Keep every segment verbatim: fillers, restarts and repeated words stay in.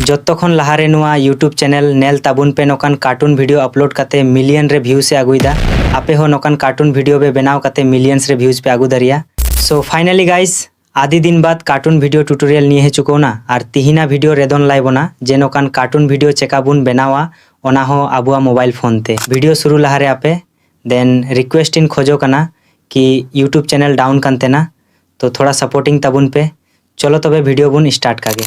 ᱡᱚᱛᱚ ᱠᱷᱚᱱ ᱞᱟᱦᱟᱨᱮ ᱱᱚᱣᱟ YouTube channel ᱧᱮᱞ ᱛᱟᱵᱚᱱ ᱯᱮ, ᱱᱚᱝᱠᱟᱱ cartoon video upload ᱠᱟᱛᱮ million ᱨᱮ views ᱮ ᱟᱹᱜᱩᱭᱮᱫᱟ᱾ ᱟᱯᱮ ᱦᱚᱸ ᱱᱚᱝᱠᱟᱱ cartoon video ᱯᱮ ᱵᱮᱱᱟᱣ ᱠᱟᱛᱮ millions ᱨᱮ views ᱯᱮ ᱟᱹᱜᱩ ᱫᱟᱲᱮᱭᱟᱜᱼᱟ᱾ So finally guys, ᱟᱹᱰᱤ ᱫᱤᱱ ᱵᱟᱫ cartoon video tutorial ᱱᱤᱭᱟᱹ ᱦᱮᱡ ᱪᱩᱠᱟᱹᱣᱱᱟ᱾ ᱟᱨ ᱛᱤᱦᱤᱧᱟᱜ video ᱨᱮᱫᱚᱱ ᱞᱟᱭ ᱵᱚᱱᱟ ᱡᱮ ᱱᱚᱝᱠᱟᱱ cartoon video ᱪᱮᱠᱟ ᱵᱚᱱ ᱵᱮᱱᱟᱣᱟ, ᱚᱱᱟ ᱦᱚᱸ ᱟᱵᱚᱣᱟᱜ mobile phone ᱛᱮ᱾ Video ᱥᱩᱨᱩ ᱞᱟᱦᱟᱨᱮ ᱟᱯᱮ then request ᱤᱧ ᱠᱷᱚᱡᱚᱜ ᱠᱟᱱᱟ ᱠᱤ YouTube channel down ᱠᱟᱱ ᱛᱮᱱᱟ, ᱛᱚ ᱛᱷᱚᱲᱟ supporting ᱛᱟᱵᱚᱱ ᱯᱮ᱾ ᱪᱚᱞᱚ ᱛᱚᱵᱮ video ᱵᱚᱱ start ᱠᱟᱜᱮ᱾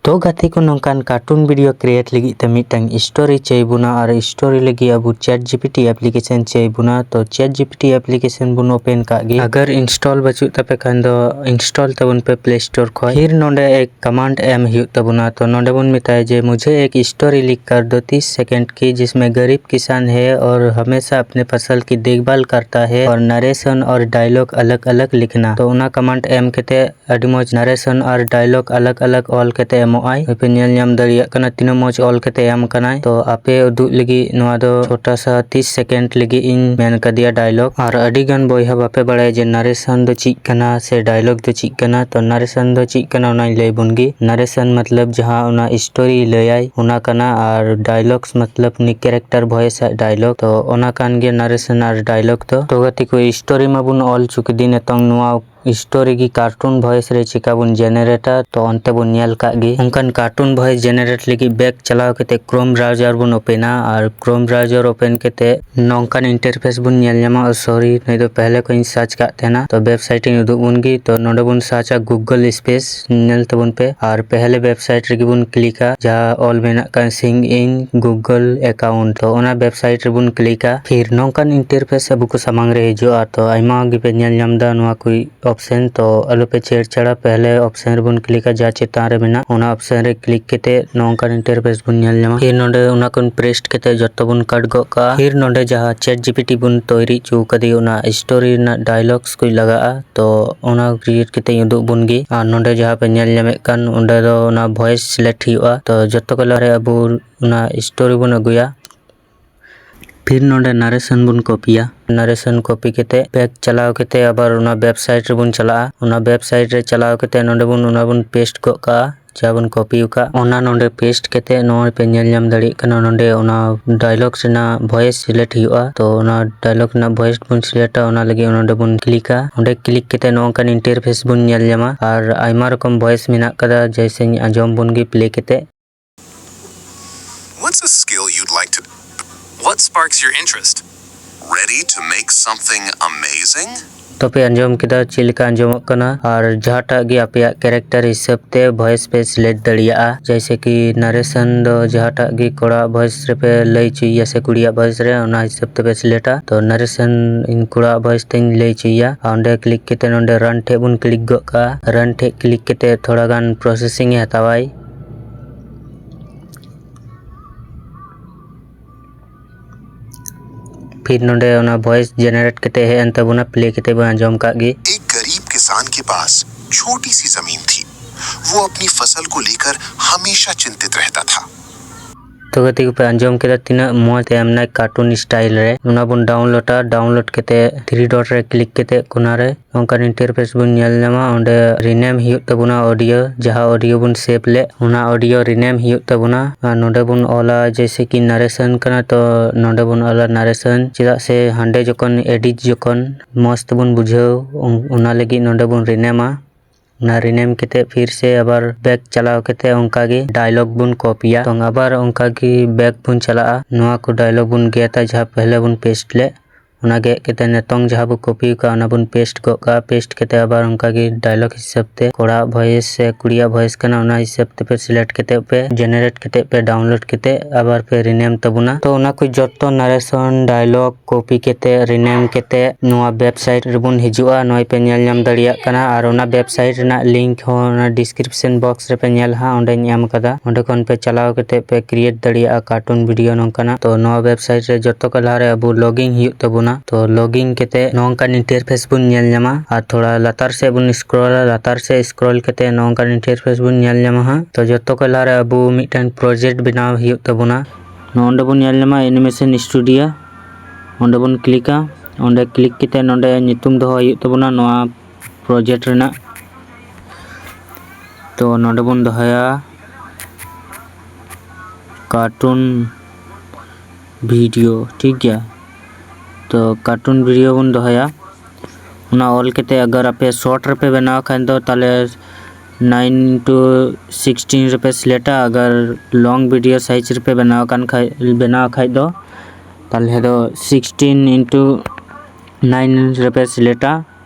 ᱛᱚ ᱜᱟᱛᱮ ᱠᱚ, ᱱᱚᱝᱠᱟᱱ cartoon video create ᱞᱟᱹᱜᱤᱫ ᱛᱮ ᱢᱤᱫᱴᱟᱝ story ᱪᱟᱹᱭ ᱵᱚᱱᱟ, ᱟᱨ story ᱞᱟᱹᱜᱤᱫ ᱟᱵᱚ ChatGPT application ᱪᱟᱹᱭ ᱵᱚᱱᱟ᱾ ᱛᱚ ChatGPT application ᱵᱚᱱ open ᱠᱟᱜ ᱜᱮ᱾ ᱟᱜᱟᱨ install ᱵᱟᱹᱪᱩᱜ ᱛᱟᱯᱮ ᱠᱷᱟᱱ ᱫᱚ install ᱛᱟᱵᱚᱱ ᱯᱮ Play Store ᱠᱷᱚᱡ᱾ ᱯᱷᱤᱨ ᱱᱚᱰᱮ ᱮᱠ command ᱮᱢ ᱦᱩᱭᱩᱜ ᱛᱟᱵᱚᱱᱟ᱾ ᱛᱚ ᱱᱚᱰᱮ ᱵᱚᱱ ᱢᱮᱛᱟᱭᱟ ᱡᱮ मुझे एक story लिख कर दो तीस सेकंड की जिसमें गरीब किसान है और हमेशा अपने फसल की देखभाल करता है और नरेशन और डायलॉग अलग अलग लिखना। ᱛᱚ ᱚᱱᱟ command ᱮᱢ ᱠᱟᱛᱮ ᱟᱹᱰᱤ ᱢᱚᱡᱽ ᱱᱟᱨᱮᱥᱚᱱ ᱟᱨ ᱰᱟᱭᱞᱚᱜᱽ ᱟᱞᱟᱜᱽ ᱟᱞᱟᱜᱽ ᱚᱞ ᱠᱟᱛᱮ ᱮᱢᱚᱜ ᱟᱭ᱾ ᱟᱯᱮ ᱧᱮᱞ ᱧᱟᱢ ᱫᱟᱲᱮᱭᱟᱜ ᱠᱟᱱᱟ ᱛᱤᱱᱟᱹᱜ ᱢᱚᱡᱽ ᱚᱞ ᱠᱟᱛᱮ ᱮᱢ ᱠᱟᱱᱟᱭ᱾ ᱛᱚ ᱟᱯᱮ ᱩᱫᱩᱜ ᱞᱟᱹᱜᱤᱫ ᱱᱚᱣᱟ ᱫᱚ ᱪᱷᱳᱴᱟ ᱥᱟ ᱛᱤᱥ ᱥᱮᱠᱮᱱᱰ ᱞᱟᱹᱜᱤᱫ ᱤᱧ ᱢᱮᱱ ᱠᱟᱫᱮᱭᱟ ᱰᱟᱭᱞᱚᱜᱽ᱾ ᱟᱨ ᱟᱹᱰᱤ ᱜᱟᱱ ᱵᱚᱭᱦᱟ ᱵᱟᱯᱮ ᱵᱟᱲᱟᱭᱟ ᱡᱮ ᱱᱟᱨᱮᱥᱚᱱ ᱫᱚ ᱪᱮᱫ ᱠᱟᱱᱟ ᱥᱮ ᱰᱟᱭᱞᱚᱜᱽ ᱫᱚ ᱪᱮᱫ ᱠᱟᱱᱟ᱾ ᱛᱚ ᱱᱟᱨᱮᱥᱚᱱ ᱫᱚ ᱪᱮᱫ ᱠᱟᱱᱟ ᱚᱱᱟᱧ ᱞᱟᱹᱭ ᱵᱚᱱ ᱜᱮ᱾ ᱱᱟᱨᱮᱥᱚᱱ ᱢᱚᱛᱞᱚᱵ ᱡᱟᱦᱟᱸ ᱚᱱᱟ ᱥᱴᱳᱨᱤ ᱞᱟᱹᱭᱟᱭ ᱚᱱᱟ ᱠᱟᱱᱟ, ᱟᱨ ᱰᱟᱭᱞᱚᱜᱽᱥ ᱢᱚᱛᱞᱚᱵ ᱩᱱᱤ ᱠᱮᱨᱮᱠᱴᱟᱨ ᱵᱷᱚᱭᱮᱥ ᱟᱜ ᱰᱟᱭᱞᱚᱜᱽ᱾ ᱛᱚ ᱚᱱᱟ ᱠᱟᱱ ᱜᱮᱭᱟ ᱱᱟᱨᱮᱥᱚᱱ ᱟᱨ ᱰᱟᱭᱞᱚᱜᱽ ᱫᱚ᱾ ᱛᱚ ᱜᱟᱛᱮ ᱠᱚ, ᱥᱴᱳᱨᱤ ᱢᱟᱵᱚᱱ ᱚᱞ ᱪᱩ ᱠᱮᱫᱮ, ᱱᱤᱛᱚᱝ ᱱᱚᱣᱟ ᱥᱴᱳᱨᱤ ᱜᱮ ᱠᱟᱨᱴᱩᱱ ᱵᱷᱚᱭᱮᱥ ᱨᱮ ᱪᱤᱠᱟ ᱵᱚᱱ ᱡᱮᱱᱟᱨᱮᱴᱟ, ᱛᱚ ᱚᱱᱛᱮ ᱵᱚᱱ ᱧᱮᱞ ᱠᱟᱜ ᱜᱮ᱾ ᱚᱱᱠᱟᱱ ᱠᱟᱨᱴᱩᱱ ᱵᱷᱚᱭᱮᱥ ᱡᱮᱱᱟᱨᱮᱴ ᱞᱟᱹᱜᱤᱫ ᱵᱮᱠ ᱪᱟᱞᱟᱣ ᱠᱟᱛᱮ ᱠᱨᱳᱢ ᱵᱨᱟᱣᱡᱟᱨ ᱵᱚᱱ ᱳᱯᱮᱱᱟ, ᱟᱨ ᱠᱨᱳᱢ ᱵᱨᱟᱣᱡᱟᱨ ᱳᱯᱮᱱ ᱠᱟᱛᱮ ᱱᱚᱝᱠᱟᱱ ᱤᱱᱴᱟᱨᱯᱷᱮᱥ ᱵᱚᱱ ᱧᱮᱞ ᱧᱟᱢᱟ᱾ ᱚ ᱥᱚᱨᱤ, ᱱᱩᱭ ᱫᱚ ᱯᱮᱦᱞᱮ ᱠᱷᱚᱱ ᱤᱧ ᱥᱟᱨᱪ ᱠᱟᱜ ᱛᱟᱦᱮᱱᱟ, ᱛᱚ ᱣᱮᱵᱥᱟᱭᱤᱴ ᱤᱧ ᱩᱫᱩᱜ ᱵᱚᱱ ᱜᱮ᱾ ᱛᱚ ᱱᱚᱰᱮ ᱵᱚᱱ ᱥᱟᱨᱪᱟ ᱜᱩᱜᱚᱞ ᱥᱯᱮᱥ, ᱧᱮᱞ ᱛᱟᱵᱚᱱ ᱯᱮ, ᱟᱨ ᱯᱮᱦᱞᱮ ᱣᱮᱵᱥᱟᱭᱤᱴ ᱨᱮᱜᱮ ᱵᱚᱱ ᱠᱞᱤᱠᱟ ᱡᱟᱦᱟᱸ ᱚᱞ ᱢᱮᱱᱟᱜ ᱠᱟᱱ ᱥᱤᱝ ᱤᱱ ᱜᱩᱜᱚᱞ ᱮᱠᱟᱣᱩᱱᱴ᱾ ᱛᱚ ᱚᱱᱟ ᱣᱮᱵᱥᱟᱭᱤᱴ ᱨᱮᱵᱚᱱ ᱠᱞᱤᱠᱟ, ᱯᱷᱤᱨ ᱱᱚᱝᱠᱟᱱ ᱤᱱᱴᱟᱨᱯᱷᱮᱥ ᱟᱵᱚ ᱠᱚ ᱥᱟᱢᱟᱝ ᱨᱮ ᱦᱤᱡᱩᱜᱼᱟ᱾ ᱛᱚ ᱟᱭᱢᱟ ᱜᱮᱯᱮ ᱧᱮᱞ ᱧᱟᱢ ᱮᱫᱟ ᱱᱚᱣᱟ ᱠᱚ ᱚᱯᱥᱮᱱ, ᱛᱚ ᱟᱞᱚᱯᱮ ᱪᱷᱮᱲᱪᱷᱟᱲᱟ᱾ ᱯᱮᱦᱞᱮ ᱚᱯᱥᱮᱱ ᱨᱮᱵᱚᱱ ᱠᱞᱤᱠᱟ, ᱡᱟ ᱪᱮᱛᱟᱱ ᱨᱮ ᱢᱮᱱᱟᱜ ᱚᱱᱟ ᱚᱯᱥᱮᱱ ᱨᱮ ᱠᱞᱤᱠ ᱠᱟᱛᱮ ᱱᱚᱝᱠᱟᱱ ᱤᱱᱴᱟᱨᱯᱷᱮᱥ ᱵᱚᱱ ᱧᱮᱞ ᱧᱟᱢᱟ᱾ ᱯᱷᱤᱨ ᱱᱚᱰᱮ ᱚᱱᱟ ᱠᱚ ᱯᱮᱥᱴ ᱠᱟᱛᱮ ᱡᱚᱛᱚ ᱵᱚᱱ ᱠᱟᱴ ᱜᱚᱫ ᱠᱟᱜᱼᱟ᱾ ᱯᱷᱤᱨ ᱱᱚᱰᱮ ᱡᱟᱦᱟᱸ ᱪᱮᱴ ᱡᱤᱯᱤᱴᱤ ᱵᱚᱱ ᱛᱳᱭᱨᱤ ᱦᱚᱪᱚ ᱠᱟᱫᱮ ᱚᱱᱟ ᱥᱴᱳᱨᱤ ᱨᱮᱱᱟᱜ ᱰᱟᱭᱞᱚᱜᱥ ᱠᱚ ᱞᱟᱜᱟᱜᱼᱟ, ᱛᱚ ᱚᱱᱟ ᱠᱨᱤᱭᱮᱴ ᱠᱟᱛᱮ ᱩᱫᱩᱜ ᱵᱚᱱ ᱜᱮ᱾ ᱟᱨ ᱱᱚᱰᱮ ᱡᱟᱦᱟᱸ ᱯᱮ ᱧᱮᱞ ᱧᱟᱢᱮᱫ ᱠᱟᱱ ᱚᱸᱰᱮ ᱫᱚ ᱚᱱᱟ ᱵᱷᱚᱭᱮᱥ ᱥᱤᱞᱮᱠᱴ ᱦᱩᱭᱩᱜᱼᱟ᱾ ᱛᱚ ᱡᱚᱛᱚ ᱠᱚ ᱞᱟᱦᱟᱨᱮ ᱟᱵᱚ ᱚᱱᱟ ᱥᱴᱳᱨᱤ ᱵᱚᱱ ᱟᱹᱜᱩᱭᱟ᱾ ᱯᱷᱤᱨ ᱱᱚᱰᱮ ᱱᱟᱨᱮᱥᱚᱱ ᱵᱚᱱ ᱠᱚᱯᱤᱭᱟ᱾ ᱱᱟᱨᱮᱥᱚᱱ ᱠᱚᱯᱤ ᱠᱟᱛᱮ ᱵᱮᱠ ᱪᱟᱞᱟᱣ ᱠᱟᱛᱮ ᱟᱵᱟᱨ ᱚᱱᱟ ᱣᱮᱵᱥᱟᱭᱤᱴ ᱨᱮᱵᱚᱱ ᱪᱟᱞᱟᱜᱼᱟ᱾ ᱚᱱᱟ ᱣᱮᱵᱥᱟᱭᱤᱴ ᱨᱮ ᱪᱟᱞᱟᱣ ᱠᱟᱛᱮ ᱱᱚᱰᱮ ᱵᱚᱱ ᱚᱱᱟ ᱵᱚᱱ ᱯᱮᱥᱴ ᱜᱚᱫ ᱠᱟᱜᱼᱟ᱾ ᱡᱟᱦᱟᱸ ᱵᱚᱱ copy ᱟᱠᱟᱫ, ᱚᱱᱟ ᱱᱚᱰᱮ paste ᱠᱟᱛᱮ ᱱᱚᱜᱼᱚᱭ ᱯᱮ ᱧᱮᱞ ᱧᱟᱢ ᱫᱟᱲᱮᱭᱟᱜ ᱠᱟᱱᱟ, ᱱᱚᱰᱮ ᱚᱱᱟ dialogue ᱨᱮᱱᱟᱜ voice select ᱦᱩᱭᱩᱜᱼᱟ᱾ ᱛᱚ ᱚᱱᱟ dialogue ᱨᱮᱱᱟᱜ voice ᱵᱚᱱ selectᱟ, ᱚᱱᱟ ᱞᱟᱹᱜᱤᱫ ᱱᱚᱰᱮ ᱵᱚᱱ clickᱟ᱾ ᱚᱸᱰᱮ click ᱠᱟᱛᱮ ᱱᱚᱜᱼᱚ ᱱᱚᱝᱠᱟᱱ interface ᱵᱚᱱ ᱧᱮᱞ ᱧᱟᱢᱟ, ᱟᱨ ᱟᱭᱢᱟ ᱨᱚᱠᱚᱢ voice ᱢᱮᱱᱟᱜ ᱠᱟᱫᱟ, ᱡᱮᱭᱥᱮ ᱟᱸᱡᱚᱢ ᱵᱚᱱ ᱜᱮ play ᱠᱟᱛᱮ᱾ What's a skill you'd like to? What sparks your interest? Ready to make something amazing? ᱛᱚ ᱯᱮ ᱟᱸᱡᱚᱢ ᱠᱮᱫᱟ ᱪᱮᱫ ᱞᱮᱠᱟ ᱟᱸᱡᱚᱢᱚᱜ ᱠᱟᱱᱟ, ᱟᱨ ᱡᱟᱦᱟᱸᱴᱟᱜ ᱜᱮ ᱟᱯᱮᱭᱟᱜ character ᱦᱤᱥᱟᱹᱵ ᱛᱮ voice ᱯᱮ select ᱫᱟᱲᱮᱭᱟᱜᱼᱟ᱾ ᱡᱮᱭᱥᱮ ᱠᱤ narration ᱫᱚ ᱡᱟᱦᱟᱸᱴᱟᱜ ᱜᱮ ᱠᱚᱲᱟᱣᱟᱜ voice ᱨᱮᱯᱮ ᱞᱟᱹᱭ ᱦᱚᱪᱚᱭᱮᱭᱟ ᱥᱮ ᱠᱩᱲᱤᱭᱟᱜ voice ᱨᱮ, ᱚᱱᱟ ᱦᱤᱥᱟᱹᱵ ᱛᱮᱯᱮ selectᱟ᱾ ᱛᱚ narration ᱤᱧ ᱠᱚᱲᱟᱣᱟᱜ voice ᱛᱮᱧ ᱞᱟᱹᱭ ᱦᱚᱪᱚᱭᱮᱭᱟ, ᱟᱨ ᱚᱸᱰᱮ click ᱠᱟᱛᱮ ᱱᱚᱰᱮ run ᱴᱷᱮᱡ ᱵᱚᱱ click ᱜᱚᱫ ᱠᱟᱜᱼᱟ᱾ Run ᱴᱷᱮᱡ click ᱠᱟᱛᱮ ᱛᱷᱚᱲᱟ ᱜᱟᱱ processing ᱮ ᱦᱟᱛᱟᱣᱟᱭ᱾ ᱯᱷᱤᱨ ᱱᱚᱰᱮ ᱚᱱᱟ voice generate ᱠᱟᱛᱮ ᱦᱮᱡ ᱮᱱ ᱛᱟᱵᱚᱱᱟ, play ᱠᱟᱛᱮ ᱵᱚᱱ ᱟᱸᱡᱚᱢ ᱠᱟᱜ ᱜᱮ᱾ एक गरीब किसान के पास छोटी सी जमीन थी। वो अपनी फसल को लेकर हमेशा चिंतित रहता था। ᱛᱚ ᱜᱟᱛᱮ ᱠᱚᱯᱮ ᱟᱸᱡᱚᱢ ᱠᱮᱫᱟ ᱛᱤᱱᱟᱹᱜ ᱢᱚᱡᱽ ᱛᱮ ᱮᱢᱱᱟᱭ cartoon style ᱨᱮ᱾ ᱚᱱᱟ ᱵᱚᱱ downloadᱟ, download ᱠᱟᱛᱮ three dot ᱨᱮ click ᱠᱟᱛᱮ ᱠᱚᱱᱟ ᱨᱮ ᱚᱱᱠᱟᱱ interface ᱵᱚᱱ ᱧᱮᱞ ᱧᱟᱢᱟ᱾ ᱚᱸᱰᱮ rename ᱦᱩᱭᱩᱜ ᱛᱟᱵᱚᱱᱟ audio, ᱡᱟᱦᱟᱸ audio ᱵᱚᱱ save ᱞᱮᱫ, ᱚᱱᱟ audio rename ᱦᱩᱭᱩᱜ ᱛᱟᱵᱚᱱᱟ᱾ ᱟᱨ ᱱᱚᱰᱮ ᱵᱚᱱ ᱚᱞᱟ, ᱡᱮᱭᱥᱮ ᱠᱤ narration ᱠᱟᱱᱟ, ᱛᱚ ᱱᱚᱰᱮ ᱵᱚᱱ ᱚᱞᱟ narration, ᱪᱮᱫᱟᱜ ᱥᱮ ᱦᱟᱸᱰᱮ ᱡᱚᱠᱷᱚᱱ edit ᱡᱚᱠᱷᱚᱱ ᱢᱚᱡᱽ ᱛᱮᱵᱚᱱ ᱵᱩᱡᱷᱟᱹᱣ, ᱚᱱ-, ᱚᱱᱟ ᱞᱟᱹᱜᱤᱫ ᱱᱚᱰᱮ ᱵᱚᱱ renameᱟ᱾ ᱚᱱᱟ rename ᱠᱟᱛᱮ ᱯᱷᱤᱨ ᱥᱮ ᱟᱵᱟᱨ back ᱪᱟᱞᱟᱣ ᱠᱟᱛᱮ ᱚᱱᱠᱟ ᱜᱮ dialogue ᱵᱚᱱ copyᱟ᱾ ᱛᱚ ᱟᱵᱟᱨ ᱚᱱᱠᱟ ᱜᱮ back ᱵᱚᱱ ᱪᱟᱞᱟᱜᱼᱟ, ᱱᱚᱣᱟ ᱠᱚ dialogue ᱵᱚᱱ ᱜᱮᱫᱟ ᱡᱟᱦᱟᱸ ᱯᱮᱦᱞᱮ ᱵᱚᱱ paste ᱞᱮᱫ᱾ ᱚᱱᱟ ᱜᱮᱫ ᱠᱟᱛᱮ ᱱᱤᱛᱚᱝ ᱡᱟᱦᱟᱸ ᱵᱚ copy ᱟᱠᱟᱫ, ᱚᱱᱟ ᱵᱚᱱ paste ᱜᱚᱫ ᱠᱟᱜᱼᱟ᱾ Paste ᱠᱟᱛᱮ ᱟᱵᱟᱨ ᱚᱱᱠᱟ ᱜᱮ dialogue ᱦᱤᱥᱟᱹᱵ ᱛᱮ ᱠᱚᱲᱟᱣᱟᱜ voice ᱥᱮ ᱠᱩᱲᱤᱭᱟᱜ voice ᱠᱟᱱᱟ, ᱚᱱᱟ ᱦᱤᱥᱟᱹᱵ ᱛᱮᱯᱮ select ᱠᱟᱛᱮ ᱯᱮ generate ᱠᱟᱛᱮ ᱯᱮ download ᱠᱟᱛᱮ ᱟᱵᱟᱨ ᱯᱮ rename ᱛᱟᱵᱚᱱᱟ᱾ ᱛᱚ ᱚᱱᱟ ᱠᱚ ᱡᱚᱛᱚ narration, dialogue copy ᱠᱟᱛᱮ, rename ᱠᱟᱛᱮ ᱱᱚᱣᱟ website ᱨᱮᱵᱚᱱ ᱦᱤᱡᱩᱜᱼᱟ᱾ ᱱᱚᱜᱼᱚᱭ ᱯᱮ ᱧᱮᱞ ᱧᱟᱢ ᱫᱟᱲᱮᱭᱟᱜ ᱠᱟᱱᱟ, ᱟᱨ ᱚᱱᱟ website ᱨᱮᱱᱟᱜ link ᱦᱚᱸ ᱚᱱᱟ description box ᱨᱮᱯᱮ ᱧᱮᱞ ᱦᱟᱸᱜ, ᱚᱸᱰᱮᱧ ᱮᱢ ᱠᱟᱫᱟ᱾ ᱚᱸᱰᱮ ᱠᱷᱚᱱ ᱯᱮ ᱪᱟᱞᱟᱣ ᱠᱟᱛᱮ ᱯᱮ create ᱫᱟᱲᱮᱭᱟᱜᱼᱟ cartoon video ᱱᱚᱝᱠᱟᱱᱟᱜ᱾ ᱛᱚ ᱱᱚᱣᱟ website ᱨᱮ ᱡᱚᱛᱚ ᱠᱚ ᱞᱟᱦᱟᱨᱮ ᱟᱵᱚ login ᱦᱩᱭᱩᱜ ᱛᱟᱵᱚᱱᱟ᱾ ᱛᱚ login ᱠᱟᱛᱮ ᱱᱚᱝᱠᱟᱱ interface ᱵᱚᱱ ᱧᱮᱞ ᱧᱟᱢᱟ, ᱟᱨ ᱛᱷᱚᱲᱟ ᱞᱟᱛᱟᱨ ᱥᱮᱫ ᱵᱚᱱ scrollᱟ, ᱞᱟᱛᱟᱨ ᱥᱮᱫ scroll ᱠᱟᱛᱮ ᱱᱚᱝᱠᱟᱱ interface ᱵᱚᱱ ᱧᱮᱞ ᱧᱟᱢᱟ ᱦᱟᱸᱜ᱾ ᱛᱚ ᱡᱚᱛᱚ ᱠᱚ ᱞᱟᱦᱟᱨᱮ ᱟᱵᱚ ᱢᱤᱫᱴᱮᱱ project ᱵᱮᱱᱟᱣ ᱦᱩᱭᱩᱜ ᱛᱟᱵᱚᱱᱟ᱾ ᱱᱚᱜᱼᱚ ᱱᱚᱰᱮ ᱵᱚᱱ ᱧᱮᱞ ᱧᱟᱢᱟ animation studio, ᱚᱸᱰᱮ ᱵᱚᱱ clickᱟ᱾ ᱚᱸᱰᱮ click ᱠᱟᱛᱮ ᱱᱚᱰᱮ ᱧᱩᱛᱩᱢ ᱫᱚᱦᱚ ᱦᱩᱭᱩᱜ ᱛᱟᱵᱚᱱᱟ ᱱᱚᱣᱟ project ᱨᱮᱱᱟᱜ᱾ ᱛᱚ ᱱᱚᱰᱮ ᱵᱚᱱ ᱫᱚᱦᱚᱭᱟ ᱠᱟᱨᱴᱩᱱ ᱵᱷᱤᱰᱤᱭᱳ, ᱴᱷᱤᱠ ᱜᱮᱭᱟ᱾ ᱛᱚ ᱠᱟᱨᱴᱩᱱ ᱵᱷᱤᱰᱤᱭᱳ ᱵᱚᱱ ᱫᱚᱦᱚᱭᱟ᱾ ᱚᱱᱟ ᱚᱞ ᱠᱟᱛᱮ ᱟᱜᱟᱨ ᱟᱯᱮ ᱥᱚᱨᱴ ᱨᱮᱯᱮ ᱵᱮᱱᱟᱣ ᱠᱷᱟᱱ ᱫᱚ ᱛᱟᱦᱚᱞᱮ ᱱᱟᱭᱤᱱ ᱤᱱᱴᱩ ᱥᱤᱠᱥᱴᱤᱱ ᱨᱮᱯᱮ ᱥᱤᱞᱮᱠᱴᱟ᱾ ᱟᱜᱟᱨ ᱞᱚᱝ ᱵᱷᱤᱰᱤᱭᱳ ᱥᱟᱭᱤᱡᱽ ᱨᱮᱯᱮ ᱵᱮᱱᱟᱣ ᱠᱟᱱ ᱠᱷᱟᱡ, ᱵᱮᱱᱟᱣ ᱠᱷᱟᱡ ᱫᱚ ᱛᱟᱦᱚᱞᱮ ᱫᱚ ᱥᱤᱠᱥᱴᱤᱱ ᱤᱱᱴᱩ ᱱᱟᱭᱤᱱ ᱨᱮᱯᱮ ᱥᱤᱞᱮᱠᱴᱟ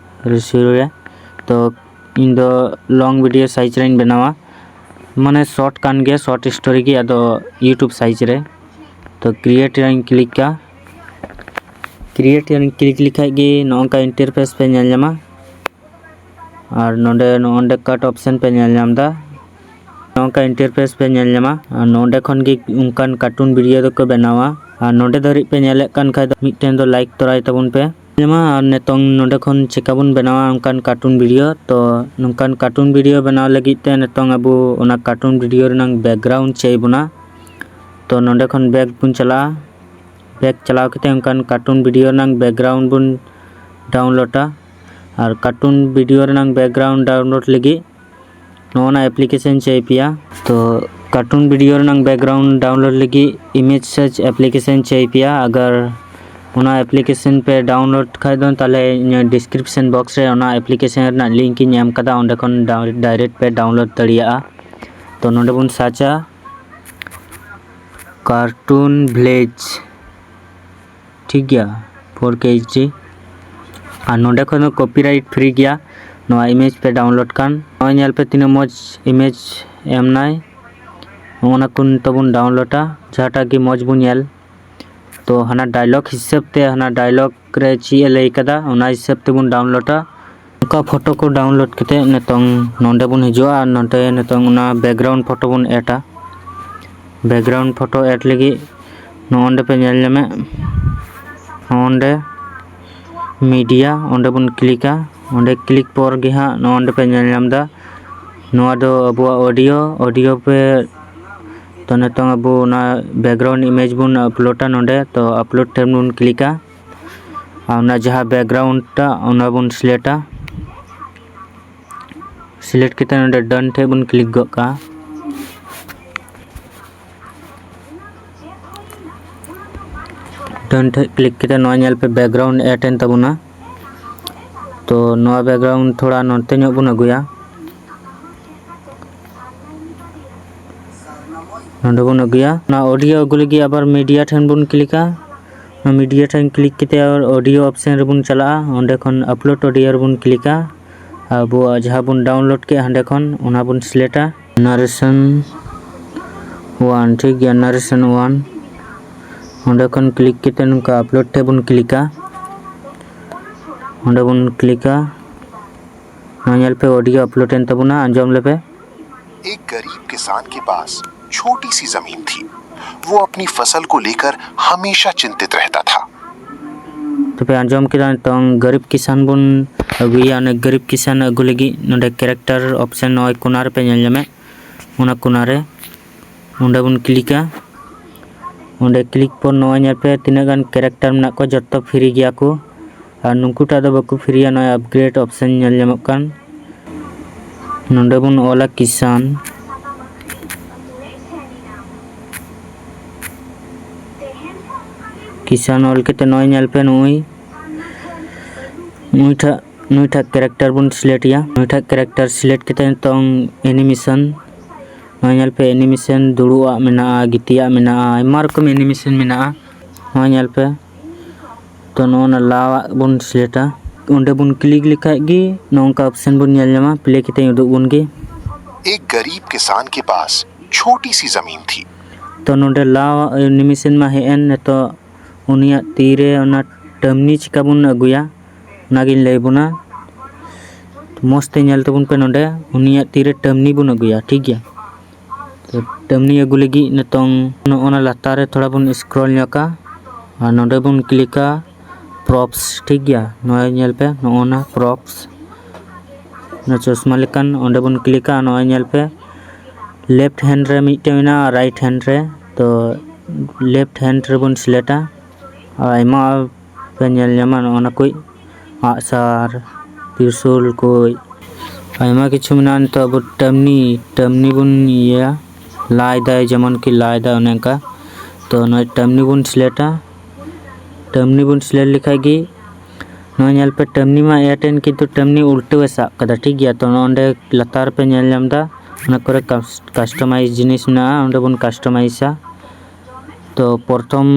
ᱨᱮᱥᱤᱭᱳ ᱨᱮ᱾ ᱛᱚ ᱤᱧ ᱫᱚ ᱞᱚᱝ ᱵᱷᱤᱰᱤᱭᱳ ᱥᱟᱭᱤᱡᱽ ᱨᱮᱧ ᱵᱮᱱᱟᱣᱟ, ᱢᱟᱱᱮ ᱥᱚᱨᱴ ᱠᱟᱱ ᱜᱮᱭᱟ, ᱥᱚᱨᱴ ᱥᱴᱳᱨᱤ ᱜᱮ, ᱟᱫᱚ ᱤᱭᱩᱴᱩᱵᱽ ᱥᱟᱭᱤᱡᱽ ᱨᱮ᱾ ᱛᱚ ᱠᱨᱤᱭᱮᱴ ᱨᱮᱧ ᱠᱞᱤᱠᱟ᱾ ᱠᱨᱤᱭᱮᱴ ᱨᱮᱧ ᱠᱞᱤᱠ ᱞᱮᱠᱷᱟᱡ ᱜᱮ ᱱᱚᱜᱼᱚ ᱱᱚᱝᱠᱟ ᱤᱱᱴᱟᱨᱯᱷᱮᱥ ᱯᱮ ᱧᱮᱞ ᱧᱟᱢᱟ᱾ ᱟᱨ ᱱᱚᱰᱮ ᱱᱚᱜᱼᱚ ᱱᱚᱰᱮ ᱠᱟᱴ ᱚᱯᱥᱮᱱ ᱯᱮ ᱧᱮᱞ ᱧᱟᱢ ᱮᱫᱟ᱾ ᱱᱚᱝᱠᱟ ᱤᱱᱴᱟᱨᱯᱷᱮᱥ ᱯᱮ ᱧᱮᱞ ᱧᱟᱢᱟ᱾ ᱟᱨ ᱱᱚᱰᱮ ᱠᱷᱚᱱ ᱜᱮ ᱚᱱᱠᱟᱱ ᱠᱟᱨᱴᱩᱱ ᱵᱷᱤᱰᱤᱭᱳ ᱫᱚᱠᱚ ᱵᱮᱱᱟᱣᱟ᱾ ᱟᱨ ᱱᱚᱰᱮ ᱫᱷᱟᱹᱨᱤᱡ ᱯᱮ ᱧᱮᱞᱮᱫ ᱠᱟᱱ ᱠᱷᱟᱡ ᱫᱚ ᱢᱤᱫᱴᱮᱱ ᱫᱚ ᱞᱟᱭᱤᱠ ᱛᱚᱨᱟᱭ ᱛᱟᱵᱚᱱ ᱯᱮ᱾ ᱧᱟᱢᱟ᱾ ᱟᱨ ᱱᱤᱛᱚᱝ ᱱᱚᱰᱮ ᱠᱷᱚᱱ ᱪᱮᱠᱟ ᱵᱚᱱ ᱵᱮᱱᱟᱣᱟ ᱚᱱᱠᱟᱱ ᱠᱟᱨᱴᱩᱱ ᱵᱷᱤᱰᱤᱭᱳ᱾ ᱛᱚ ᱱᱚᱝᱠᱟᱱ ᱠᱟᱨᱴᱩᱱ ᱵᱷᱤᱰᱤᱭᱳ ᱵᱮᱱᱟᱣ ᱞᱟᱹᱜᱤᱫ ᱛᱮ ᱱᱤᱛᱚᱝ ᱟᱵᱚ ᱚᱱᱟ ᱠᱟᱨᱴᱩᱱ ᱵᱷᱤᱰᱤᱭᱳ ᱨᱮᱱᱟᱝ ᱵᱮᱠᱜᱨᱟᱣᱩᱱᱰ ᱪᱟᱹᱭ ᱵᱚᱱᱟ᱾ ᱛᱚ ᱱᱚᱰᱮ ᱠᱷᱚᱱ ᱵᱮᱠ ᱵᱚᱱ ᱪᱟᱞᱟᱜᱼᱟ᱾ ᱵᱮᱠ ᱪᱟᱞᱟᱣ ᱠᱟᱛᱮ ᱚᱱᱠᱟᱱ ᱠᱟᱨᱴᱩᱱ ᱵᱷᱤᱰᱤᱭᱳ ᱨᱮᱱᱟᱝ ᱵᱮᱠᱜᱨᱟᱣᱩᱱᱰ ᱵᱚᱱ ᱰᱟᱣᱩᱱᱞᱳᱰᱟ᱾ ᱟᱨ ᱠᱟᱨᱴᱩᱱ ᱵᱷᱤᱰᱤᱭᱳ ᱨᱮᱱᱟᱝ ᱵᱮᱠᱜᱨᱟᱣᱩᱱᱰ ᱰᱟᱣᱩᱱᱞᱳᱰ ᱞᱟᱹᱜᱤᱫ ᱱᱚᱜᱼᱚ ᱱᱟ ᱮᱯᱞᱤᱠᱮᱥᱚᱱ ᱪᱟᱹᱭ ᱯᱮᱭᱟ᱾ ᱛᱚ ᱠᱟᱨᱴᱩᱱ ᱵᱷᱤᱰᱤᱭᱳ ᱨᱮᱱᱟᱝ ᱵᱮᱠᱜᱨᱟᱣᱩᱱᱰ ᱰᱟᱣᱩᱱᱞᱳᱰ ᱞᱟᱹᱜᱤᱫ ᱤᱢᱮᱡᱽ ᱥᱟᱨᱪ ᱮᱯᱞᱤᱠᱮᱥᱚᱱ ᱪᱟᱹᱭ ᱯᱮᱭᱟ᱾ ᱟᱜᱟᱨ ᱚᱱᱟ ᱮᱯᱞᱤᱠᱮᱥᱚᱱ ᱯᱮ ᱰᱟᱣᱩᱱᱞᱳᱰ ᱠᱷᱟᱡ ᱫᱚ ᱛᱟᱦᱚᱞᱮ ᱤᱧᱟᱹᱜ ᱰᱤᱥᱠᱨᱤᱯᱥᱚᱱ ᱵᱚᱠᱥ ᱨᱮ ᱚᱱᱟ ᱮᱯᱞᱤᱠᱮᱥᱚᱱ ᱨᱮᱱᱟᱜ ᱞᱤᱝᱠ ᱤᱧ ᱮᱢ ᱠᱟᱫᱟ, ᱚᱸᱰᱮ ᱠᱷᱚᱱ ᱰᱟᱭᱨᱮᱠᱴ ᱯᱮ ᱰᱟᱣᱩᱱᱞᱳᱰ ᱫᱟᱲᱮᱭᱟᱜᱼᱟ᱾ ᱛᱚ ᱱᱚᱰᱮ ᱵᱚᱱ ᱥᱟᱨᱪᱟ ᱠᱟᱨᱴᱩᱱ ᱵᱷᱤᱞᱮᱡᱽ, ᱴᱷᱤᱠ ᱜᱮᱭᱟ, ᱯᱷᱳᱨ ᱠᱮ ᱮᱭᱤᱪ ᱰᱤ᱾ ᱟᱨ ᱱᱚᱰᱮ ᱠᱷᱚᱱ ᱫᱚ ᱠᱚᱯᱤᱨᱟᱭᱤᱴ ᱯᱷᱨᱤ ᱜᱮᱭᱟ ᱱᱚᱣᱟ ᱤᱢᱮᱡᱽ ᱯᱮ ᱰᱟᱣᱩᱱᱞᱳᱰ ᱠᱟᱱ᱾ ᱱᱚᱜᱼᱚᱭ ᱧᱮᱞ ᱯᱮ ᱛᱤᱱᱟᱹᱜ ᱢᱚᱡᱽ ᱤᱢᱮᱡᱽ ᱮᱢ ᱱᱟᱭ᱾ ᱱᱚᱜᱼᱚ ᱱᱟ ᱠᱚ ᱱᱤᱛᱚᱜ ᱵᱚᱱ ᱰᱟᱣᱩᱱᱞᱳᱰᱟ, ᱡᱟᱦᱟᱸᱴᱟᱜ ᱜᱮ ᱢᱚᱡᱽ ᱵᱚᱱ ᱧᱮᱞ᱾ ᱛᱚ ᱦᱟᱱᱟ ᱰᱟᱭᱞᱚᱜ ᱦᱤᱥᱟᱹᱵ ᱛᱮ, ᱦᱟᱱᱟ ᱰᱟᱭᱞᱚᱜ ᱨᱮ ᱪᱮᱫ ᱮ ᱞᱟᱹᱭ ᱠᱟᱫᱟ ᱚᱱᱟ ᱦᱤᱥᱟᱹᱵ ᱛᱮᱵᱚᱱ ᱰᱟᱣᱩᱱᱞᱳᱰᱟ᱾ ᱚᱱᱠᱟ ᱯᱷᱳᱴᱳ ᱠᱚ ᱰᱟᱣᱩᱱᱞᱳᱰ ᱠᱟᱛᱮ ᱱᱤᱛᱚᱝ ᱱᱚᱰᱮ ᱵᱚᱱ ᱦᱤᱡᱩᱜᱼᱟ᱾ ᱟᱨ ᱱᱚᱰᱮ ᱱᱤᱛᱚᱝ ᱚᱱᱟ ᱵᱮᱠᱜᱨᱟᱣᱩᱱᱰ ᱯᱷᱳᱴᱳ ᱵᱚᱱ ᱮᱰᱟ᱾ ᱵᱮᱠᱜᱨᱟᱣᱩᱱᱰ ᱯᱷᱳᱴᱳ ᱮᱰ ᱞᱟᱹᱜᱤᱫ ᱱᱚᱜᱼᱚ ᱱᱚᱰᱮ ᱯᱮ ᱧᱮᱞ ᱧᱟᱢᱮᱫ, ᱱᱚᱜᱼᱚ ᱱᱚᱰᱮ ᱢᱤᱰᱤᱭᱟ, ᱚᱸᱰᱮ ᱵᱚᱱ ᱠᱞᱤᱠᱟ᱾ ᱚᱸᱰᱮ ᱠᱞᱤᱠ ᱯᱚᱨ ᱜᱮ ᱦᱟᱸᱜ ᱱᱚᱜᱼᱚ ᱱᱚᱰᱮ ᱯᱮ ᱧᱮᱞ ᱧᱟᱢ ᱮᱫᱟ, ᱱᱚᱣᱟ ᱫᱚ ᱟᱵᱚᱣᱟᱜ ᱚᱰᱤᱭᱳ, ᱚᱰᱤᱭᱳ ᱯᱮ᱾ ᱛᱚ ᱱᱤᱛᱚᱝ ᱟᱵᱚ ᱚᱱᱟ ᱵᱮᱠᱜᱨᱟᱣᱩᱱᱰ ᱤᱢᱮᱡᱽ ᱵᱚᱱ ᱟᱯᱞᱳᱰᱟ ᱱᱚᱰᱮ᱾ ᱛᱚ ᱟᱯᱞᱳᱰ ᱴᱷᱮᱱ ᱵᱚᱱ ᱠᱞᱤᱠᱟ᱾ ᱟᱨ ᱚᱱᱟ ᱡᱟᱦᱟᱸ ᱵᱮᱠᱜᱨᱟᱣᱩᱱᱰ ᱴᱟᱜ, ᱚᱱᱟ ᱵᱚᱱ ᱥᱤᱞᱮᱠᱴᱟ᱾ select ᱠᱟᱛᱮ ᱱᱚᱰᱮ done ᱴᱷᱮᱡ ᱵᱚᱱ click ᱜᱚᱫ ᱠᱟᱜᱼᱟ᱾ Done ᱴᱷᱮᱡ click ᱠᱟᱛᱮ ᱱᱚᱣᱟ ᱧᱮᱞ ᱯᱮ background add ᱮᱱ ᱛᱟᱵᱚᱱᱟ᱾ ᱛᱚ ᱱᱚᱣᱟ background ᱛᱷᱚᱲᱟ ᱱᱚᱛᱮ ᱧᱚᱜ ᱵᱚᱱ ᱟᱹᱜᱩᱭᱟ᱾ ᱱᱚᱰᱮ ᱵᱚᱱ ᱟᱹᱜᱩᱭᱟ᱾ ᱚᱱᱟ audio ᱟᱹᱜᱩ ᱞᱟᱹᱜᱤᱫ ᱟᱵᱟᱨ media ᱴᱷᱮᱱ ᱵᱚᱱ clickᱟ᱾ ᱚᱱᱟ media ᱴᱷᱮᱱ click ᱠᱟᱛᱮ audio option ᱨᱮᱵᱚᱱ ᱪᱟᱞᱟᱜᱼᱟ᱾ ᱚᱸᱰᱮ ᱠᱷᱚᱱ upload audio ᱨᱮᱵᱚᱱ clickᱟ᱾ ᱟᱵᱚᱣᱟᱜ ᱡᱟᱦᱟᱸ ᱵᱚᱱ download ᱠᱮᱫ ᱦᱟᱸᱰᱮ ᱠᱷᱚᱱ, ᱚᱱᱟ ᱵᱚᱱ selectᱟ᱾ Narration one, ᱴᱷᱤᱠ ᱜᱮᱭᱟ, narration one᱾ ᱚᱸᱰᱮ ᱠᱷᱚᱱ click ᱠᱟᱛᱮ ᱱᱚᱝᱠᱟ upload ᱴᱷᱮᱱ ᱵᱚᱱ clickᱟ᱾ ᱚᱸᱰᱮ ᱵᱚᱱ clickᱟ᱾ ᱱᱚᱣᱟ ᱧᱮᱞ ᱯᱮ, audio upload ᱮᱱ ᱛᱟᱵᱚᱱᱟ, ᱟᱸᱡᱚᱢ ᱞᱮᱯᱮ᱾ एक गरीब किसान के पास छोटी सी जमीन थी। वो अपनी फसल को लेकर हमेशा चिंतित रहता था। ᱛᱚᱵᱮ ᱟᱸᱡᱚᱢ ᱠᱮᱫᱟ, ᱱᱤᱛᱚᱝ ᱜᱟᱨᱤᱵ ᱠᱤᱥᱟᱱ ᱵᱚᱱ ᱟᱹᱜᱩᱭᱟ᱾ ᱚᱱᱮ ᱜᱟᱨᱤᱵ ᱠᱤᱥᱟᱱ ᱟᱹᱜᱩ ᱞᱟᱹᱜᱤᱫ ᱱᱚᱰᱮ character option ᱱᱚᱜᱼᱚᱭ ᱠᱚᱱᱟ ᱨᱮᱯᱮ ᱧᱮᱞ ᱧᱟᱢᱮᱫ, ᱚᱱᱟ ᱠᱚᱱᱟ ᱨᱮ ᱚᱸᱰᱮ ᱵᱚᱱ clickᱟ᱾ ᱚᱸᱰᱮ click ᱯᱚᱨ ᱱᱚᱜᱼᱚᱭ ᱧᱮᱞ ᱯᱮ ᱛᱤᱱᱟᱹᱜ ᱜᱟᱱ character ᱢᱮᱱᱟᱜ ᱠᱚᱣᱟ, ᱡᱚᱛᱚ free ᱜᱮᱭᱟ ᱠᱚ᱾ ᱟᱨ ᱱᱩᱠᱩ ᱴᱟᱜ ᱫᱚ ᱵᱟᱠᱚ freeᱭᱟ᱾ ᱱᱚᱜᱼᱚᱭ upgrade option ᱧᱮᱞ ᱧᱟᱢᱚᱜ ᱠᱟᱱ, ᱱᱚᱰᱮ ᱵᱚᱱ ᱚᱞᱟ ᱠᱤᱥᱟᱱ᱾ ᱠᱤᱥᱟᱱ ᱚᱞ ᱠᱟᱛᱮ ᱱᱚᱜᱼᱚᱭ ᱧᱮᱞ ᱯᱮ, ᱱᱩᱭ ᱱᱩᱭ ᱴᱷᱟᱜ ᱱᱩᱭ ᱴᱷᱟᱜ character ᱵᱚᱱ selectᱮᱭᱟ᱾ ᱱᱩᱭ ᱴᱷᱟᱜ character select ᱠᱟᱛᱮ ᱱᱤᱛᱚᱝ animation, ᱱᱚᱜᱼᱚᱭ ᱧᱮᱞ ᱯᱮ animation ᱫᱩᱲᱩᱵ ᱟᱜ ᱢᱮᱱᱟᱜᱼᱟ, ᱜᱤᱛᱤᱡ ᱟᱜ ᱢᱮᱱᱟᱜᱼᱟ, ᱟᱭᱢᱟ ᱨᱚᱠᱚᱢ animation ᱢᱮᱱᱟᱜᱼᱟ᱾ ᱱᱚᱜᱼᱚᱭ ᱧᱮᱞ ᱯᱮ, ᱛᱚ ᱱᱚᱜᱼᱚ ᱱᱟ ᱞᱟᱣᱟᱜ ᱵᱚᱱ selectᱟ᱾ ᱚᱸᱰᱮ ᱵᱚᱱ click ᱞᱮᱠᱷᱟᱡ ᱜᱮ ᱱᱚᱝᱠᱟ option ᱵᱚᱱ ᱧᱮᱞ ᱧᱟᱢᱟ᱾ Play ᱠᱟᱛᱮ ᱩᱫᱩᱜ ᱵᱚᱱ ᱜᱮ᱾ एक गरीब किसान के पास छोटी सी जमीन थी। ᱛᱚ ᱱᱚᱰᱮ ᱞᱟᱣᱟᱜ animation ᱢᱟ ᱦᱮᱡ ᱮᱱ, ᱱᱤᱛᱚᱜ ᱩᱱᱤᱭᱟᱜ ᱛᱤᱨᱮ ᱚᱱᱟ ᱴᱟᱹᱢᱱᱤ ᱪᱤᱠᱟ ᱵᱚᱱ ᱟᱹᱜᱩᱭᱟ, ᱚᱱᱟᱜᱤᱧ ᱞᱟᱹᱭ ᱵᱚᱱᱟ᱾ ᱢᱚᱡᱽ ᱛᱮ ᱧᱮᱞ ᱛᱟᱵᱚᱱ ᱯᱮ ᱱᱚᱰᱮ, ᱩᱱᱤᱭᱟᱜ ᱛᱤᱨᱮ ᱴᱟᱹᱢᱱᱤ ᱵᱚᱱ ᱟᱹᱜᱩᱭᱟ, ᱴᱷᱤᱠ ᱜᱮᱭᱟ᱾ ᱛᱚ ᱴᱟᱹᱢᱱᱤ ᱟᱹᱜᱩ ᱞᱟᱹᱜᱤᱫ ᱱᱤᱛᱚᱝ ᱱᱚᱜᱼᱚ ᱱᱟ ᱞᱟᱛᱟᱨ ᱨᱮ ᱛᱷᱚᱲᱟ ᱵᱚᱱ scroll ᱧᱚᱜᱟ ᱟᱨ ᱱᱚᱰᱮ ᱵᱚᱱ clickᱟ props, ᱴᱷᱤᱠ ᱜᱮᱭᱟ᱾ ᱱᱚᱜᱼᱚᱭ ᱧᱮᱞ ᱯᱮ, ᱱᱚᱜᱼᱚ ᱱᱟ props, ᱚᱱᱟ ᱪᱚᱥᱢᱟ ᱞᱮᱠᱟᱱ, ᱚᱸᱰᱮ ᱵᱚᱱ clickᱟ᱾ ᱱᱚᱜᱼᱚᱭ ᱧᱮᱞ ᱯᱮ, left hand ᱨᱮ ᱢᱤᱫᱴᱮᱱ ᱢᱮᱱᱟᱜᱼᱟ, right hand ᱨᱮ᱾ ᱛᱚ left hand ᱨᱮᱵᱚᱱ selectᱟ᱾ ᱟᱭᱢᱟ ᱯᱮ ᱧᱮᱞ ᱧᱟᱢᱟ ᱱᱚᱜᱼᱚ ᱱᱟ ᱠᱚ ᱟᱜᱼᱥᱟᱨ, ᱛᱤᱨᱥᱩᱞ ᱠᱚ, ᱟᱭᱢᱟ ᱠᱤᱪᱷᱩ ᱢᱮᱱᱟᱜᱼᱟ᱾ ᱱᱤᱛᱚᱜ ᱟᱵᱚ ᱴᱟᱹᱢᱱᱤ, ᱴᱟᱹᱢᱱᱤ ᱵᱚᱱ ᱤᱭᱟᱹᱭᱟ, ᱞᱟᱭ ᱫᱟᱭ, ᱡᱮᱢᱚᱱ ᱠᱤ ᱞᱟᱭ ᱫᱟ, ᱚᱱᱮ ᱚᱱᱠᱟ᱾ ᱛᱚ ᱱᱚᱜᱼᱚᱭ ᱴᱟᱹᱢᱱᱤ ᱵᱚᱱ ᱥᱤᱞᱮᱠᱴᱟ᱾ ᱴᱟᱹᱢᱱᱤ ᱵᱚᱱ ᱥᱤᱞᱮᱠᱴ ᱞᱮᱠᱷᱟᱡ ᱜᱮ, ᱱᱚᱜᱼᱚᱭ ᱧᱮᱞ ᱯᱮ, ᱴᱟᱹᱢᱱᱤ ᱢᱟ ᱮᱭᱟᱨᱴᱮᱞ, ᱠᱤᱱᱛᱩ ᱴᱟᱹᱢᱱᱤ ᱩᱞᱴᱟᱹᱣ ᱮ ᱥᱟᱵ ᱠᱟᱫᱟ, ᱴᱷᱤᱠ ᱜᱮᱭᱟ᱾ ᱛᱚ ᱱᱚᱜᱼᱚ ᱱᱚᱸᱰᱮ ᱞᱟᱛᱟᱨ ᱯᱮ ᱧᱮᱞ ᱧᱟᱢ ᱮᱫᱟ, ᱚᱱᱟ ᱠᱚᱨᱮ ᱠᱟᱥ-, ᱠᱟᱥᱴᱚᱢᱟᱭᱤᱡᱽ ᱡᱤᱱᱤᱥ ᱢᱮᱱᱟᱜᱼᱟ, ᱚᱸᱰᱮ ᱵᱚᱱ ᱠᱟᱥᱴᱚᱢᱟᱭᱤᱡᱟ᱾ ᱛᱚ ᱯᱨᱚᱛᱷᱚᱢ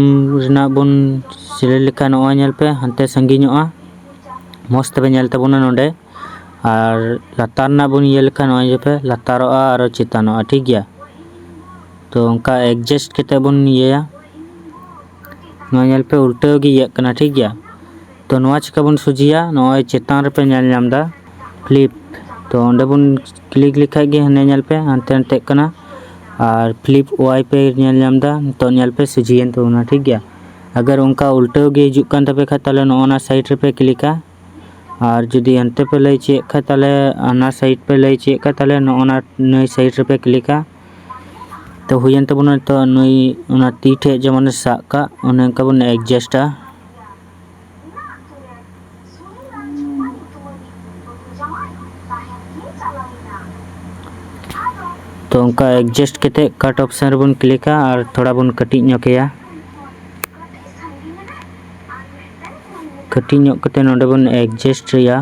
ᱨᱮᱱᱟᱜ ᱵᱚᱱ ᱥᱤᱞᱮᱠᱴ ᱞᱮᱠᱷᱟᱱ, ᱱᱚᱜᱼᱚᱭ ᱧᱮᱞ ᱯᱮ, ᱦᱟᱱᱛᱮ ᱥᱟᱺᱜᱤᱧᱚᱜᱼᱟ, ᱢᱚᱡᱽ ᱛᱮᱯᱮ ᱧᱮᱞ ᱛᱟᱵᱚᱱᱟ ᱱᱚᱸᱰᱮ᱾ ᱟᱨ ᱞᱟᱛᱟᱨ ᱨᱮᱱᱟᱜ ᱵᱚᱱ ᱤᱭᱟᱹ ᱞᱮᱠᱷᱟᱱ, ᱱᱚᱜᱼᱚᱭ ᱧᱮᱞ ᱯᱮ, ᱞᱟᱛᱟᱨᱚᱜᱼᱟ, ᱟᱨᱚ ᱪᱮᱛᱟᱱᱚᱜᱼᱟ, ᱴᱷᱤᱠ ᱜᱮᱭᱟ᱾ ᱛᱚ ᱚᱱᱠᱟ ᱮᱰᱡᱟᱥᱴ ᱠᱟᱛᱮ ᱵᱚᱱ ᱤᱭᱟᱹᱭᱟ᱾ ᱱᱚᱣᱟ ᱧᱮᱞ ᱯᱮ, ᱩᱞᱴᱟᱹᱣ ᱜᱮ ᱤᱭᱟᱹᱜ ᱠᱟᱱᱟ, ᱴᱷᱤᱠ ᱜᱮᱭᱟ᱾ ᱛᱚ ᱱᱚᱣᱟ ᱪᱤᱠᱟ ᱵᱚᱱ ᱥᱚᱡᱷᱮᱭᱟ? ᱱᱚᱜᱼᱚᱭ ᱪᱮᱛᱟᱱ ᱨᱮᱯᱮ ᱧᱮᱞ ᱧᱟᱢ ᱮᱫᱟ, ᱯᱷᱞᱤᱯ᱾ ᱛᱚ ᱚᱸᱰᱮ ᱵᱚᱱ ᱠᱞᱤᱠ ᱞᱮᱠᱷᱟᱡ ᱜᱮ ᱦᱟᱱᱮ ᱧᱮᱞ ᱯᱮ, ᱦᱟᱱᱛᱮ ᱱᱟᱛᱮᱜ ᱠᱟᱱᱟ᱾ ᱟᱨ ᱯᱷᱞᱤᱯ ᱣᱟᱭ ᱯᱮ ᱧᱮᱞ ᱧᱟᱢ ᱮᱫᱟ, ᱱᱤᱛᱚᱜ ᱧᱮᱞ ᱯᱮ, ᱥᱚᱡᱷᱮᱭᱮᱱ ᱛᱟᱵᱚᱱᱟ, ᱴᱷᱤᱠ ᱜᱮᱭᱟ᱾ ᱟᱜᱟᱨ ᱚᱱᱠᱟ ᱩᱞᱴᱟᱹᱣ ᱜᱮ ᱦᱤᱡᱩᱜ ᱠᱟᱱ ᱛᱟᱯᱮ ᱠᱷᱟᱡ, ᱛᱟᱦᱚᱞᱮ ᱱᱚᱜᱼᱚ ᱱᱟ ᱥᱟᱭᱤᱰ ᱨᱮᱯᱮ ᱠᱞᱤᱠᱟ᱾ ᱟᱨ ᱡᱩᱫᱤ ᱦᱟᱱᱛᱮ ᱯᱮ ᱞᱟᱹᱭ ᱦᱚᱪᱚᱭᱮᱫ ᱠᱷᱟᱡ, ᱛᱟᱦᱚᱞᱮ ᱚᱱᱟ ᱥᱟᱭᱤᱰ ᱯᱮ ᱞᱟᱹᱭ ᱦᱚᱪᱚᱭᱮᱫ ᱠᱷᱟᱡ, ᱛᱟᱦᱚᱞᱮ ᱱᱚᱜᱼᱚ ᱱᱟ, ᱱᱟᱹᱭ ᱥᱟᱭᱤᱰ ᱨᱮᱯᱮ ᱠᱞᱤᱠᱟ᱾ ᱛᱚ ᱦᱩᱭᱮᱱ ᱛᱟᱵᱚᱱᱟ ᱱᱤᱛᱚᱜ ᱱᱩᱭ, ᱚᱱᱟ ᱛᱤ ᱴᱷᱮᱡ ᱡᱮᱢᱚᱱᱮ ᱥᱟᱵ ᱠᱟᱜ, ᱚᱱᱮ ᱚᱱᱠᱟ ᱵᱚᱱ ᱮᱰᱡᱟᱥᱴᱟ᱾ ᱛᱚ ᱚᱱᱠᱟ ᱮᱰᱡᱟᱥᱴ ᱠᱟᱛᱮ ᱠᱟᱴ ᱚᱯᱥᱮᱱ ᱨᱮᱵᱚᱱ ᱠᱞᱤᱠᱟ ᱟᱨ ᱛᱷᱚᱲᱟ ᱵᱚᱱ ᱠᱟᱹᱴᱤᱡ ᱧᱚᱜ ᱮᱭᱟ᱾ ᱠᱟᱹᱴᱤᱡ ᱧᱚᱜ ᱠᱟᱛᱮ ᱱᱚᱰᱮ ᱵᱚᱱ ᱮᱰᱡᱟᱥᱴ ᱮᱭᱟ,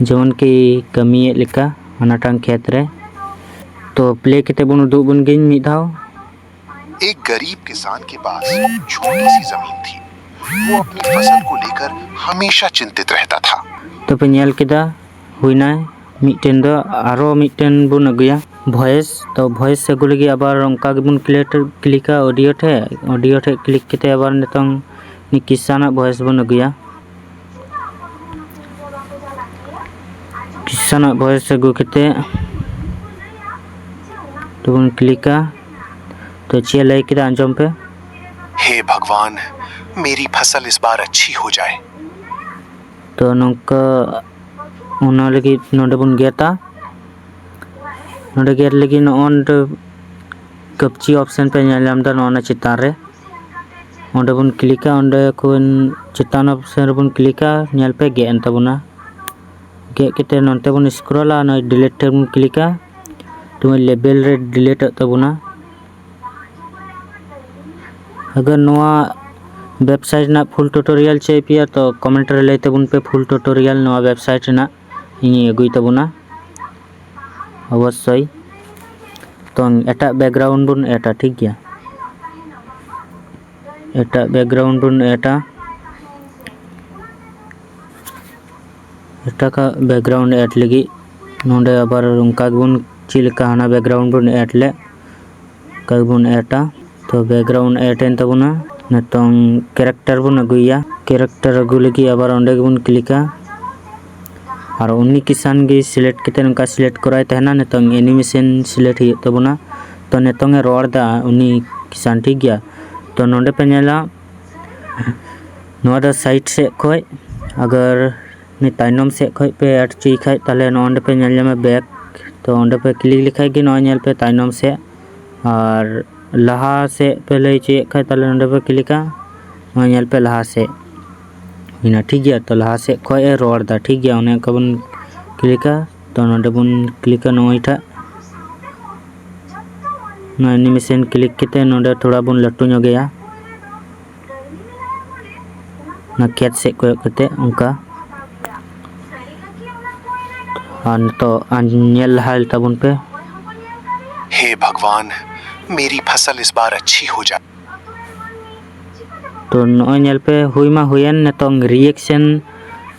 ᱡᱮᱢᱚᱱ ᱠᱤ ᱠᱟᱹᱢᱤᱭᱮᱫ ᱞᱮᱠᱟ ᱦᱟᱱᱟᱴᱟᱝ ᱠᱷᱮᱛ ᱨᱮ᱾ ᱛᱚ ᱯᱞᱮ ᱠᱟᱛᱮ ᱵᱚᱱ ᱩᱫᱩᱜ ᱵᱚᱱ ᱜᱤᱧ ᱢᱤᱫ ᱫᱷᱟᱣ᱾ एक गरीब किसान के पास छोटी सी जमीन थी। वो अपनी फसल को लेकर हमेशा चिंतित रहता था। ᱛᱚ ᱯᱮ ᱧᱮᱞ ᱠᱮᱫᱟ, ᱦᱩᱭᱱᱟ ᱢᱤᱫᱴᱮᱱ ᱫᱚ᱾ ᱟᱨᱚ ᱢᱤᱫᱴᱮᱱ ᱵᱚᱱ ᱟᱹᱜᱩᱭᱟ ᱵᱷᱚᱭᱮᱥ᱾ ᱛᱚ ᱵᱷᱚᱭᱮᱥ ᱟᱹᱜᱩ ᱞᱟᱹᱜᱤᱫ ᱟᱵᱟᱨ ᱚᱱᱠᱟ ᱜᱮᱵᱚᱱ ᱠᱞᱤᱠ, ᱠᱞᱤᱠᱟ ᱚᱰᱤᱭᱳ ᱴᱷᱮᱡ᱾ ᱚᱰᱤᱭᱳ ᱴᱷᱮᱡ ᱠᱞᱤᱠ ᱠᱟᱛᱮ ᱟᱵᱟᱨ ᱱᱤᱛᱚᱝ ᱩᱱᱤ ᱠᱤᱥᱟᱱᱟᱜ ᱵᱷᱚᱭᱮᱥ ᱵᱚᱱ ᱟᱹᱜᱩᱭᱟ᱾ ᱠᱤᱥᱟᱱᱟᱜ ᱵᱷᱚᱭᱮᱥ ᱟᱹᱜᱩ ᱠᱟᱛᱮ ᱛᱚᱵᱚᱱ ᱠᱞᱤᱠᱟ᱾ ᱛᱚ ᱪᱮᱫ ᱮ ᱞᱟᱹᱭ ᱠᱮᱫᱟ, ᱟᱸᱡᱚᱢ ᱯᱮ᱾ हे भगवान, मेरी फसल इस बार अच्छी हो जाए। ᱛᱚ ᱱᱚᱝᱠᱟ, ᱚᱱᱟ ᱞᱟᱹᱜᱤᱫ ᱱᱚᱰᱮ ᱵᱚᱱ ᱜᱮᱫᱟ᱾ ᱱᱚᱰᱮ ᱜᱮᱫ ᱞᱟᱹᱜᱤᱫ ᱱᱚᱜᱼᱚ ᱱᱚᱰᱮ ᱠᱟᱹᱯᱪᱤ ᱚᱯᱥᱮᱱ ᱯᱮ ᱧᱮᱞ ᱧᱟᱢ ᱮᱫᱟ, ᱱᱚᱜᱼᱚ ᱱᱟ ᱪᱮᱛᱟᱱ ᱨᱮ᱾ ᱚᱸᱰᱮ ᱵᱚᱱ ᱠᱞᱤᱠᱟ, ᱚᱸᱰᱮ ᱠᱷᱚᱱ ᱪᱮᱛᱟᱱ ᱚᱯᱥᱮᱱ ᱨᱮᱵᱚᱱ ᱠᱞᱤᱠᱟ, ᱧᱮᱞ ᱯᱮ ᱜᱮᱫ ᱮᱱ ᱛᱟᱵᱚᱱᱟ᱾ ᱜᱮᱫ ᱠᱟᱛᱮ ᱱᱚᱱᱛᱮ ᱵᱚᱱ scrollᱟ, ᱱᱚᱜᱼᱚᱭ delete ᱴᱷᱮᱱ ᱵᱚᱱ ᱠᱞᱤᱠᱟ᱾ ᱛᱚ ᱞᱮᱵᱮᱞ ᱨᱮ ᱰᱤᱞᱤᱴᱚᱜ ᱛᱟᱵᱚᱱᱟ᱾ ᱟᱜᱟᱨ ᱱᱚᱣᱟ ᱣᱮᱵᱥᱟᱭᱤᱴ ᱨᱮᱱᱟᱜ ᱯᱷᱩᱞ ᱴᱩᱴᱳᱨᱤᱭᱟᱞ ᱪᱟᱹᱭ ᱯᱮᱭᱟ, ᱛᱚ ᱠᱚᱢᱮᱱᱴ ᱨᱮ ᱞᱟᱹᱭ ᱛᱟᱵᱚᱱ ᱯᱮ ᱯᱷᱩᱞ ᱴᱩᱴᱳᱨᱤᱭᱟᱞ ᱱᱚᱣᱟ ᱣᱮᱵᱥᱟᱭᱤᱴ ᱨᱮᱱᱟᱜ, ᱤᱧᱤᱧ ᱟᱹᱜᱩᱭ ᱛᱟᱵᱚᱱᱟ ᱚᱵᱚᱥᱥᱳᱭ᱾ ᱛᱚ ᱮᱴᱟᱜ ᱵᱮᱠᱜᱨᱟᱣᱩᱱᱰ ᱵᱚᱱ ᱮᱰᱟ, ᱴᱷᱤᱠ ᱜᱮᱭᱟ, ᱮᱴᱟᱜ ᱵᱮᱠᱜᱨᱟᱣᱩᱱᱰ ᱵᱚᱱ ᱮᱰᱟ᱾ ᱮᱴᱟᱜᱟᱜ ᱵᱮᱠᱜᱨᱟᱣᱩᱱᱰ ᱮᱰ ᱞᱟᱹᱜᱤᱫ ᱱᱚᱰᱮ ᱟᱵᱟᱨ ᱚᱱᱠᱟ ᱜᱮᱵᱚᱱ, ᱪᱮᱫ ᱞᱮᱠᱟ ᱦᱟᱱᱟ ᱵᱮᱠᱜᱨᱟᱣᱩᱱᱰ ᱵᱚᱱ ᱮᱰ ᱞᱮᱫ, ᱚᱱᱠᱟ ᱜᱮᱵᱚᱱ ᱮᱰᱟ᱾ ᱛᱚ ᱵᱮᱠᱜᱨᱟᱣᱩᱱᱰ ᱮᱰ ᱮᱱ ᱛᱟᱵᱚᱱᱟ᱾ ᱱᱤᱛᱚᱝ ᱠᱮᱨᱮᱠᱴᱟᱨ ᱵᱚᱱ ᱟᱹᱜᱩᱭᱟ᱾ ᱠᱮᱨᱮᱠᱴᱟᱨ ᱟᱹᱜᱩ ᱞᱟᱹᱜᱤᱫ ᱟᱵᱟᱨ ᱚᱸᱰᱮ ᱜᱮᱵᱚᱱ ᱠᱞᱤᱠᱟ᱾ ᱟᱨ ᱩᱱᱤ ᱠᱤᱥᱟᱱ ᱜᱮ ᱥᱤᱞᱮᱠᱴ ᱠᱟᱛᱮ ᱱᱚᱝᱠᱟ ᱥᱤᱞᱮᱠᱴ ᱠᱚᱨᱟᱭ ᱛᱟᱦᱮᱱᱟ᱾ ᱱᱤᱛᱚᱝ ᱮᱱᱤᱢᱮᱥᱚᱱ ᱥᱤᱞᱮᱠᱴ ᱦᱩᱭᱩᱜ ᱛᱟᱵᱚᱱᱟ᱾ ᱛᱚ ᱱᱤᱛᱚᱝ ᱮ ᱨᱚᱲ ᱮᱫᱟ ᱩᱱᱤ ᱠᱤᱥᱟᱱ, ᱴᱷᱤᱠ ᱜᱮᱭᱟ᱾ ᱛᱚ ᱱᱚᱰᱮ ᱯᱮ ᱧᱮᱞᱟ, ᱱᱚᱣᱟ ᱫᱚ ᱥᱟᱭᱤᱰ ᱥᱮᱫ ᱠᱷᱚᱡ, ᱟᱜᱟᱨ ᱱᱤ ᱛᱟᱭᱱᱚᱢ ᱥᱮᱫ ᱠᱷᱚᱡ ᱯᱮ ᱮᱰ ᱦᱚᱪᱚᱭ ᱠᱷᱟᱡ, ᱛᱟᱦᱚᱞᱮ ᱱᱚᱜᱼᱚ ᱱᱚᱰᱮ ᱯᱮ ᱧᱮᱞ ᱧᱟᱢᱟ ᱵᱮᱠ᱾ ᱛᱚ ᱚᱸᱰᱮ ᱯᱮ ᱠᱞᱤᱠ ᱞᱮᱠᱷᱟᱡ ᱜᱮ ᱱᱚᱜᱼᱚᱭ ᱧᱮᱞ ᱯᱮ ᱛᱟᱭᱱᱚᱢ ᱥᱮᱫ, ᱟᱨ ᱞᱟᱦᱟ ᱥᱮᱫ ᱯᱮ ᱞᱟᱹᱭ ᱦᱚᱪᱚᱭᱮᱫ ᱠᱷᱟᱡ, ᱛᱟᱦᱚᱞᱮ ᱱᱚᱰᱮ ᱯᱮ ᱠᱞᱤᱠᱟ, ᱱᱚᱜᱼᱚᱭ ᱧᱮᱞ ᱯᱮ ᱞᱟᱦᱟ ᱥᱮᱫ ᱦᱩᱭᱱᱟ, ᱴᱷᱤᱠ ᱜᱮᱭᱟ᱾ ᱛᱚ ᱞᱟᱦᱟ ᱥᱮᱫ ᱠᱷᱚᱡ ᱮ ᱨᱚᱲ ᱮᱫᱟ, ᱴᱷᱤᱠ ᱜᱮᱭᱟ, ᱚᱱᱮ ᱚᱱᱠᱟ ᱵᱚᱱ ᱠᱞᱤᱠᱟ᱾ ᱛᱚ ᱱᱚᱰᱮ ᱵᱚᱱ ᱠᱞᱤᱠᱟ ᱱᱚᱜᱼᱚᱭ ᱴᱷᱟᱜ, ᱱᱚᱣᱟ ᱮᱱᱤᱢᱮᱥᱚᱱ ᱠᱞᱤᱠ ᱠᱟᱛᱮ ᱱᱚᱰᱮ ᱛᱷᱚᱲᱟ ᱵᱚᱱ ᱞᱟᱹᱴᱩ ᱧᱚᱜᱮᱭᱟ, ᱚᱱᱟ ᱠᱷᱮᱛ ᱥᱮᱫ ᱠᱚᱭᱚᱜ ᱠᱟᱛᱮ ᱚᱱᱠᱟ᱾ ᱟᱨ ᱱᱤᱛᱚᱜ ᱧᱮᱞ ᱞᱟᱦᱟᱭ ᱛᱟᱵᱚᱱ ᱯᱮ᱾ हे भगवान, मेरी फसल इस बार अच्छी हो जाए। ᱛᱚ ᱱᱚᱜᱼᱚᱭ ᱧᱮᱞ ᱯᱮ, ᱦᱩᱭ ᱢᱟ ᱦᱩᱭᱮᱱ, ᱱᱤᱛᱚᱝ ᱨᱤᱭᱮᱠᱥᱮᱱ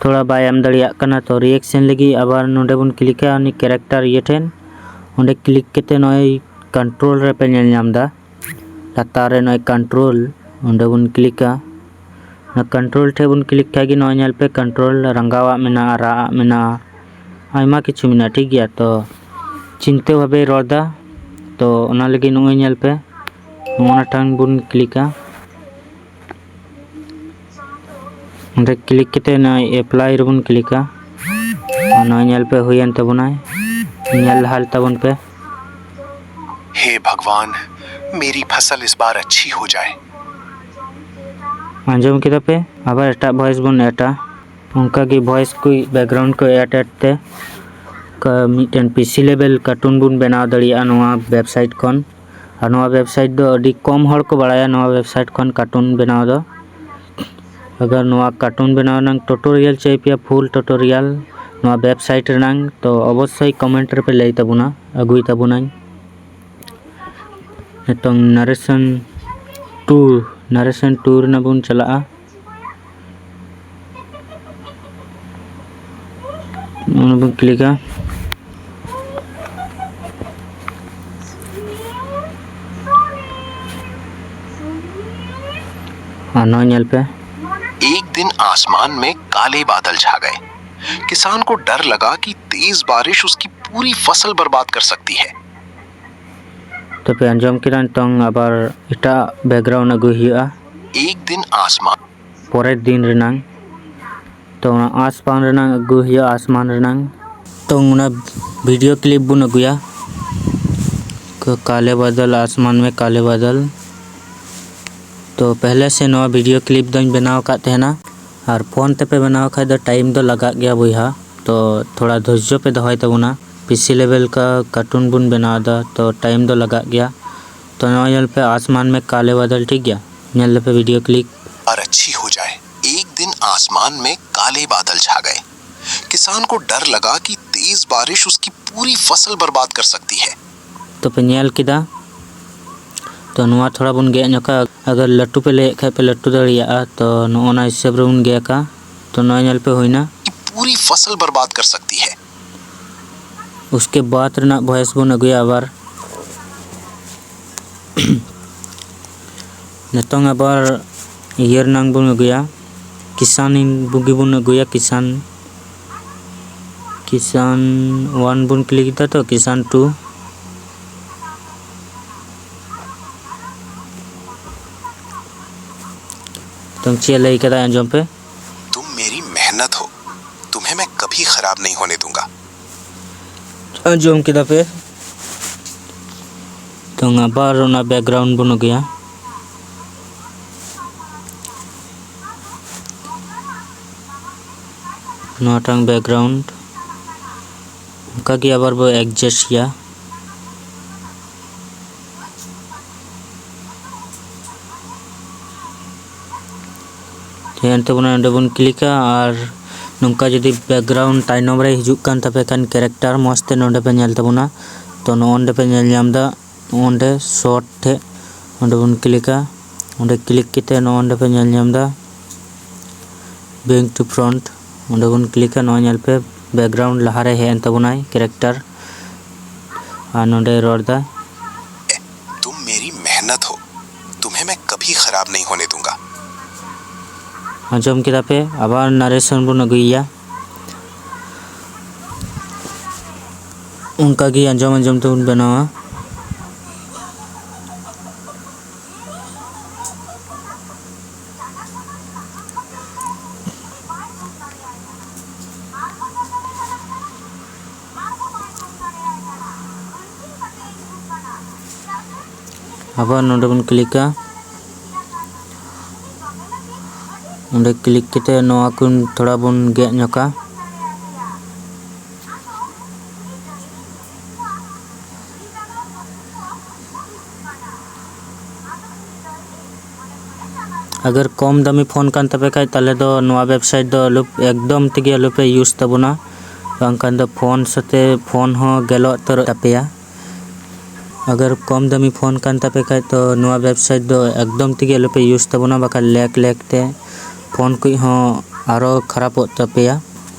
ᱛᱷᱚᱲᱟ ᱵᱟᱭ ᱮᱢ ᱫᱟᱲᱮᱭᱟᱜ ᱠᱟᱱᱟ᱾ ᱛᱚ ᱨᱤᱭᱮᱠᱥᱮᱱ ᱞᱟᱹᱜᱤᱫ ᱟᱵᱟᱨ ᱱᱚᱰᱮ ᱵᱚᱱ ᱠᱞᱤᱠᱟ ᱩᱱᱤ ᱠᱮᱨᱮᱠᱴᱟᱨ ᱤᱭᱟᱹ ᱴᱷᱮᱱ᱾ ᱚᱸᱰᱮ ᱠᱞᱤᱠ ᱠᱟᱛᱮ ᱱᱚᱜᱼᱚᱭ ᱠᱚᱱᱴᱨᱳᱞ ᱨᱮᱯᱮ ᱧᱮᱞ ᱧᱟᱢ ᱮᱫᱟ, ᱞᱟᱛᱟᱨ ᱨᱮ ᱱᱚᱜᱼᱚᱭ ᱠᱚᱱᱴᱨᱳᱞ, ᱚᱸᱰᱮ ᱵᱚᱱ ᱠᱞᱤᱠᱟ᱾ ᱚᱱᱟ ᱠᱚᱱᱴᱨᱳᱞ ᱴᱷᱮᱱ ᱵᱚᱱ ᱠᱞᱤᱠ ᱠᱷᱟᱡ ᱜᱮ ᱱᱚᱜᱼᱚᱭ ᱧᱮᱞ ᱯᱮ, ᱠᱚᱱᱴᱨᱳᱞ ᱨᱟᱸᱜᱟᱣᱟᱜ ᱢᱮᱱᱟᱜᱼᱟ, ᱨᱟᱜ ᱟᱜ ᱢᱮᱱᱟᱜᱼᱟ, ᱟᱭᱢᱟ ᱠᱤᱪᱷᱩ ᱢᱮᱱᱟᱜᱼᱟ, ᱴᱷᱤᱠ ᱜᱮᱭᱟ᱾ ᱛᱚ ᱪᱤᱱᱛᱟᱹ ᱵᱷᱟᱵᱮᱭ ᱨᱚᱲ ᱮᱫᱟ, ᱛᱚ ᱚᱱᱟ ᱞᱟᱹᱜᱤᱫ ᱱᱚᱜᱼᱚᱭ ᱧᱮᱞ ᱯᱮ, ᱱᱚᱜᱼᱚ ᱱᱟ ᱴᱷᱮᱱ ᱵᱚᱱ ᱠᱞᱤᱠᱟ᱾ ᱚᱸᱰᱮ ᱠᱞᱤᱠ ᱠᱟᱛᱮ ᱱᱚᱜᱼᱚᱭ ᱮᱯᱞᱟᱭ ᱨᱮᱵᱚᱱ ᱠᱞᱤᱠᱟ᱾ ᱟᱨ ᱱᱚᱜᱼᱚᱭ ᱧᱮᱞ ᱯᱮ, ᱦᱩᱭᱮᱱ ᱛᱟᱵᱚᱱᱟᱭ, ᱧᱮᱞ ᱞᱟᱦᱟ ᱛᱟᱵᱚᱱ ᱯᱮ᱾ हे भगवान, मेरी फसल इस बार अच्छी हो जाए। ᱟᱸᱡᱚᱢ ᱠᱮᱫᱟ ᱯᱮ? ᱟᱵᱟᱨ ᱮᱴᱟᱜ ᱵᱷᱚᱭᱮᱥ ᱵᱚᱱ ᱮᱰᱟ᱾ ᱚᱱᱠᱟᱜᱮ voice ᱠᱚ, background ᱠᱚ add add ᱛᱮ ᱠᱟ-, ᱢᱤᱫᱴᱮᱱ P C level cartoon ᱵᱚᱱ ᱵᱮᱱᱟᱣ ᱫᱟᱲᱮᱭᱟᱜᱼᱟ ᱱᱚᱣᱟ website ᱠᱷᱚᱱ᱾ ᱟᱨ ᱱᱚᱣᱟ website ᱫᱚ ᱟᱹᱰᱤ ᱠᱚᱢ ᱦᱚᱲ ᱠᱚ ᱵᱟᱲᱟᱭᱟ ᱱᱚᱣᱟ website ᱠᱷᱚᱱ cartoon ᱵᱮᱱᱟᱣ ᱫᱚ᱾ ᱟᱜᱟᱨ ᱱᱚᱣᱟ cartoon ᱵᱮᱱᱟᱣ ᱨᱮᱱᱟᱝ tutorial ᱪᱟᱹᱭ ᱯᱮᱭᱟ, full tutorial ᱱᱚᱣᱟ website ᱨᱮᱱᱟᱝ, ᱛᱚ ᱚᱵᱚᱥᱥᱳᱭ comment ᱨᱮᱯᱮ ᱞᱟᱹᱭ ᱛᱟᱵᱚᱱᱟ, ᱟᱹᱜᱩᱭ ᱛᱟᱵᱚᱱᱟᱹᱧ᱾ ᱱᱤᱛᱚᱝ narration two, narration two ᱨᱮᱱᱟᱜ ᱵᱚᱱ ᱪᱟᱞᱟᱜᱼᱟ᱾ ᱚᱱᱟ ᱵᱚᱱ ᱠᱞᱤᱠᱟ᱾ ᱟᱨ ᱱᱚᱣᱟ ᱧᱮᱞ ᱯᱮ᱾ एक दिन आसमान में काले बादल छा गए। किसान को डर लगा कि तेज बारिश उसकी पूरी फसल बर्बाद कर सकती है। ᱛᱚᱯᱮ ᱟᱸᱡᱚᱢ ᱠᱮᱫᱟ, ᱱᱤᱛᱚᱝ ᱟᱵᱟᱨ ᱮᱴᱟᱜ background ᱟᱹᱜᱩᱭ ᱦᱩᱭᱩᱜᱼᱟ᱾ एक दिन आसमान ᱯᱚᱨᱮᱨ ᱫᱤᱱ ᱨᱮᱱᱟᱝ᱾ ᱛᱚ ᱚᱱᱟ ᱟᱥᱢᱟᱱ ᱨᱮᱱᱟᱝ ᱟᱹᱜᱩ ᱦᱩᱭᱩᱜᱼᱟ, ᱟᱥᱢᱟᱱ ᱨᱮᱱᱟᱝ᱾ ᱛᱚ ᱚᱱᱟ video clip ᱵᱚᱱ ᱟᱹᱜᱩᱭᱟ, ᱠᱟᱞᱮ ᱵᱟᱫᱚᱞ, ᱟᱥᱢᱟᱱ ᱢᱮ ᱠᱟᱞᱮ ᱵᱟᱫᱚᱞ᱾ ᱛᱚ ᱯᱮᱦᱞᱮ ᱥᱮ ᱱᱚᱣᱟ video clip ᱫᱚᱧ ᱵᱮᱱᱟᱣ ᱟᱠᱟᱫ ᱛᱟᱦᱮᱱᱟ, ᱟᱨ ᱯᱷᱳᱱ ᱛᱮᱯᱮ ᱵᱮᱱᱟᱣ ᱠᱷᱟᱡ ᱫᱚ time ᱫᱚ ᱞᱟᱜᱟᱜ ᱜᱮᱭᱟ ᱵᱚᱭᱦᱟ᱾ ᱛᱚ ᱛᱷᱚᱲᱟ ᱫᱷᱳᱨᱡᱚ ᱯᱮ ᱫᱚᱦᱚᱭ ᱛᱟᱵᱚᱱᱟ᱾ P C level ᱠᱟ cartoon ᱵᱚᱱ ᱵᱮᱱᱟᱣ ᱮᱫᱟ, ᱛᱚ time ᱫᱚ ᱞᱟᱜᱟᱜ ᱜᱮᱭᱟ᱾ ᱛᱚ ᱱᱚᱣᱟ ᱧᱮᱞ ᱯᱮ, ᱟᱥᱢᱟᱱ ᱢᱮ ᱠᱟᱞᱮ ᱵᱟᱫᱚᱞ, ᱴᱷᱤᱠ ᱜᱮᱭᱟ, ᱧᱮᱞ ᱞᱮᱯᱮ video clip᱾ और अच्छी हो जाए। एक दिन आसमान में काले बादल छा गए। किसान को डर लगा कि तेज बारिश उसकी पूरी फसल बर्बाद कर सकती है। ᱛᱚᱯᱮ ᱧᱮᱞ ᱠᱮᱫᱟ᱾ ᱛᱚ ᱱᱚᱣᱟ ᱛᱷᱚᱲᱟ ᱵᱚᱱ ᱜᱮᱫ ᱧᱚᱜᱟ, ᱟᱜᱟᱨ ᱞᱟᱹᱴᱩ ᱯᱮ ᱞᱟᱹᱭᱮᱫ ᱠᱷᱟᱡ ᱯᱮ ᱞᱟᱹᱴᱩ ᱫᱟᱲᱮᱭᱟᱜᱼᱟ᱾ ᱛᱚ ᱱᱚᱜᱼᱚ ᱱᱟ ᱦᱤᱥᱟᱹᱵ ᱨᱮᱵᱚᱱ ᱜᱮᱫᱟ᱾ ᱛᱚ ᱱᱚᱣᱟ ᱧᱮᱞ ᱯᱮ ᱦᱩᱭᱱᱟ᱾ पूरी फसल बर्बाद कर सकती है। उसके बाद ᱨᱮᱱᱟᱜ voice ᱵᱚᱱ ᱟᱹᱜᱩᱭᱟ ᱟᱵᱟᱨ᱾ ᱱᱤᱛᱚᱝ ᱟᱵᱟᱨ ᱤᱭᱟᱹ ᱨᱮᱱᱟᱝ ᱵᱚᱱ ᱟᱹᱜᱩᱭᱟ, ᱠᱤᱥᱟᱱ ᱵᱩᱜᱤ ᱵᱚᱱ ᱟᱹᱜᱩᱭᱟ, ᱠᱤᱥᱟᱱ, ᱠᱤᱥᱟᱱ one ᱵᱚᱱ click ᱮᱫᱟ ᱛᱚ, ᱠᱤᱥᱟᱱ two᱾ ᱛᱚ ᱪᱮᱫ ᱞᱟᱹᱭ ᱠᱟᱫᱟ, ᱟᱸᱡᱚᱢ ᱯᱮ᱾ तुम मेरी मेहनत हो, तुम्हें मैं कभी खराब नहीं होने दूंगा। ᱟᱸᱡᱚᱢ ᱠᱮᱫᱟ ᱯᱮ? ᱛᱚ ᱟᱵᱟᱨ ᱚᱱᱟ background ᱵᱚᱱ ᱟᱹᱜᱩᱭᱟ᱾ ᱱᱚᱣᱟᱴᱟᱝ ᱵᱮᱠᱜᱨᱟᱣᱩᱱᱰ ᱚᱱᱠᱟᱜᱮ ᱟᱵᱟᱨ ᱵᱚ ᱮᱰᱡᱟᱥᱴ ᱜᱮᱭᱟ᱾ ᱦᱮᱡ ᱮᱱ ᱛᱟᱵᱚᱱᱟ, ᱱᱚᱸᱰᱮ ᱵᱚᱱ ᱠᱞᱤᱠᱟ᱾ ᱟᱨ ᱱᱚᱝᱠᱟ ᱡᱩᱫᱤ ᱵᱮᱠᱜᱨᱟᱣᱩᱱᱰ ᱛᱟᱭᱱᱚᱢ ᱨᱮ ᱦᱤᱡᱩᱜ ᱠᱟᱱ ᱛᱟᱯᱮ ᱠᱷᱟᱱ ᱠᱮᱨᱮᱠᱴᱟᱨ, ᱢᱚᱡᱽ ᱛᱮ ᱱᱚᱸᱰᱮ ᱯᱮ ᱧᱮᱞ ᱛᱟᱵᱚᱱᱟ᱾ ᱛᱚ ᱱᱚᱜᱼᱚ ᱱᱚᱸᱰᱮ ᱯᱮ ᱧᱮᱞ ᱧᱟᱢ ᱮᱫᱟ, ᱱᱚᱜᱼᱚ ᱱᱚᱸᱰᱮ ᱥᱚᱨᱴ ᱴᱷᱮᱡ ᱚᱸᱰᱮ ᱵᱚᱱ ᱠᱞᱤᱠᱟ᱾ ᱚᱸᱰᱮ ᱠᱞᱤᱠ ᱠᱟᱛᱮ ᱱᱚᱜᱼᱚ ᱱᱚᱸᱰᱮ ᱯᱮ ᱧᱮᱞ ᱧᱟᱢ ᱮᱫᱟ ᱵᱨᱤᱝ ᱴᱩ ᱯᱷᱨᱚᱱᱴ, ᱚᱸᱰᱮ ᱵᱚᱱ ᱠᱞᱤᱠᱟ᱾ ᱱᱚᱜᱼᱚᱭ ᱧᱮᱞ ᱯᱮ, ᱵᱮᱠᱜᱨᱟᱣᱩᱱᱰ ᱞᱟᱦᱟᱨᱮ ᱦᱮᱡ ᱮᱱ ᱛᱟᱵᱚᱱᱟᱭ ᱠᱮᱨᱮᱠᱴᱟᱨ᱾ ᱟᱨ ᱱᱚᱸᱰᱮ ᱨᱚᱲ ᱮᱫᱟ, तुम मेरी मेहनत हो, तुम्हें मैं कभी खराब नहीं होने दूंगा। ᱟᱸᱡᱚᱢ ᱠᱮᱫᱟ ᱯᱮ? ᱟᱵᱟᱨ ᱱᱟᱨᱮᱥᱚᱱ ᱵᱚᱱ ᱟᱹᱜᱩᱭᱮᱭᱟ᱾ ᱚᱱᱠᱟ ᱜᱮ ᱟᱸᱡᱚᱢ ᱟᱸᱡᱚᱢ ᱛᱮᱵᱚᱱ ᱵᱮᱱᱟᱣᱟ᱾ ᱟᱵᱟᱨ ᱱᱚᱰᱮ ᱵᱚᱱ ᱠᱞᱤᱠᱟ᱾ ᱚᱸᱰᱮ ᱠᱞᱤᱠ ᱠᱟᱛᱮ ᱱᱚᱣᱟ ᱠᱚ ᱛᱷᱚᱲᱟ ᱵᱚᱱ ᱜᱮᱫ ᱧᱚᱜᱟ᱾ ᱟᱜᱟᱨ ᱠᱚᱢ ᱫᱟᱢᱤ ᱯᱷᱳᱱ ᱠᱟᱱ ᱛᱟᱯᱮ ᱠᱷᱟᱡ, ᱛᱟᱦᱞᱮ ᱫᱚ ᱱᱚᱣᱟ ᱣᱮᱵᱥᱟᱭᱤᱴ ᱫᱚ ᱟᱞᱚ, ᱮᱠᱫᱚᱢ ᱛᱮᱜᱮ ᱟᱞᱚᱯᱮ ᱤᱭᱩᱡᱽ ᱛᱟᱵᱚᱱᱟ, ᱵᱟᱝᱠᱷᱟᱱ ᱫᱚ ᱯᱷᱳᱱ ᱥᱟᱛᱮ ᱯᱷᱳᱱ ᱦᱚᱸ ᱜᱮᱞᱚᱜ ᱩᱛᱟᱹᱨᱚᱜ ᱛᱟᱯᱮᱭᱟ᱾ ᱟᱜᱟᱨ ᱠᱚᱢ ᱫᱟᱢᱤ ᱯᱷᱳᱱ ᱠᱟᱱ ᱛᱟᱯᱮ ᱠᱷᱟᱡ, ᱛᱚ ᱱᱚᱣᱟ ᱣᱮᱵᱥᱟᱭᱤᱴ ᱫᱚ ᱮᱠᱫᱚᱢ ᱛᱮᱜᱮ ᱟᱞᱚᱯᱮ ᱤᱭᱩᱡᱽ ᱛᱟᱵᱚᱱᱟ, ᱵᱟᱠᱷᱟᱡ ᱞᱮᱜ ᱞᱮᱜ ᱛᱮ ᱯᱷᱳᱱ ᱠᱚ ᱦᱚᱸ ᱟᱨᱚ ᱠᱷᱟᱨᱟᱯᱚᱜ ᱛᱟᱯᱮᱭᱟ᱾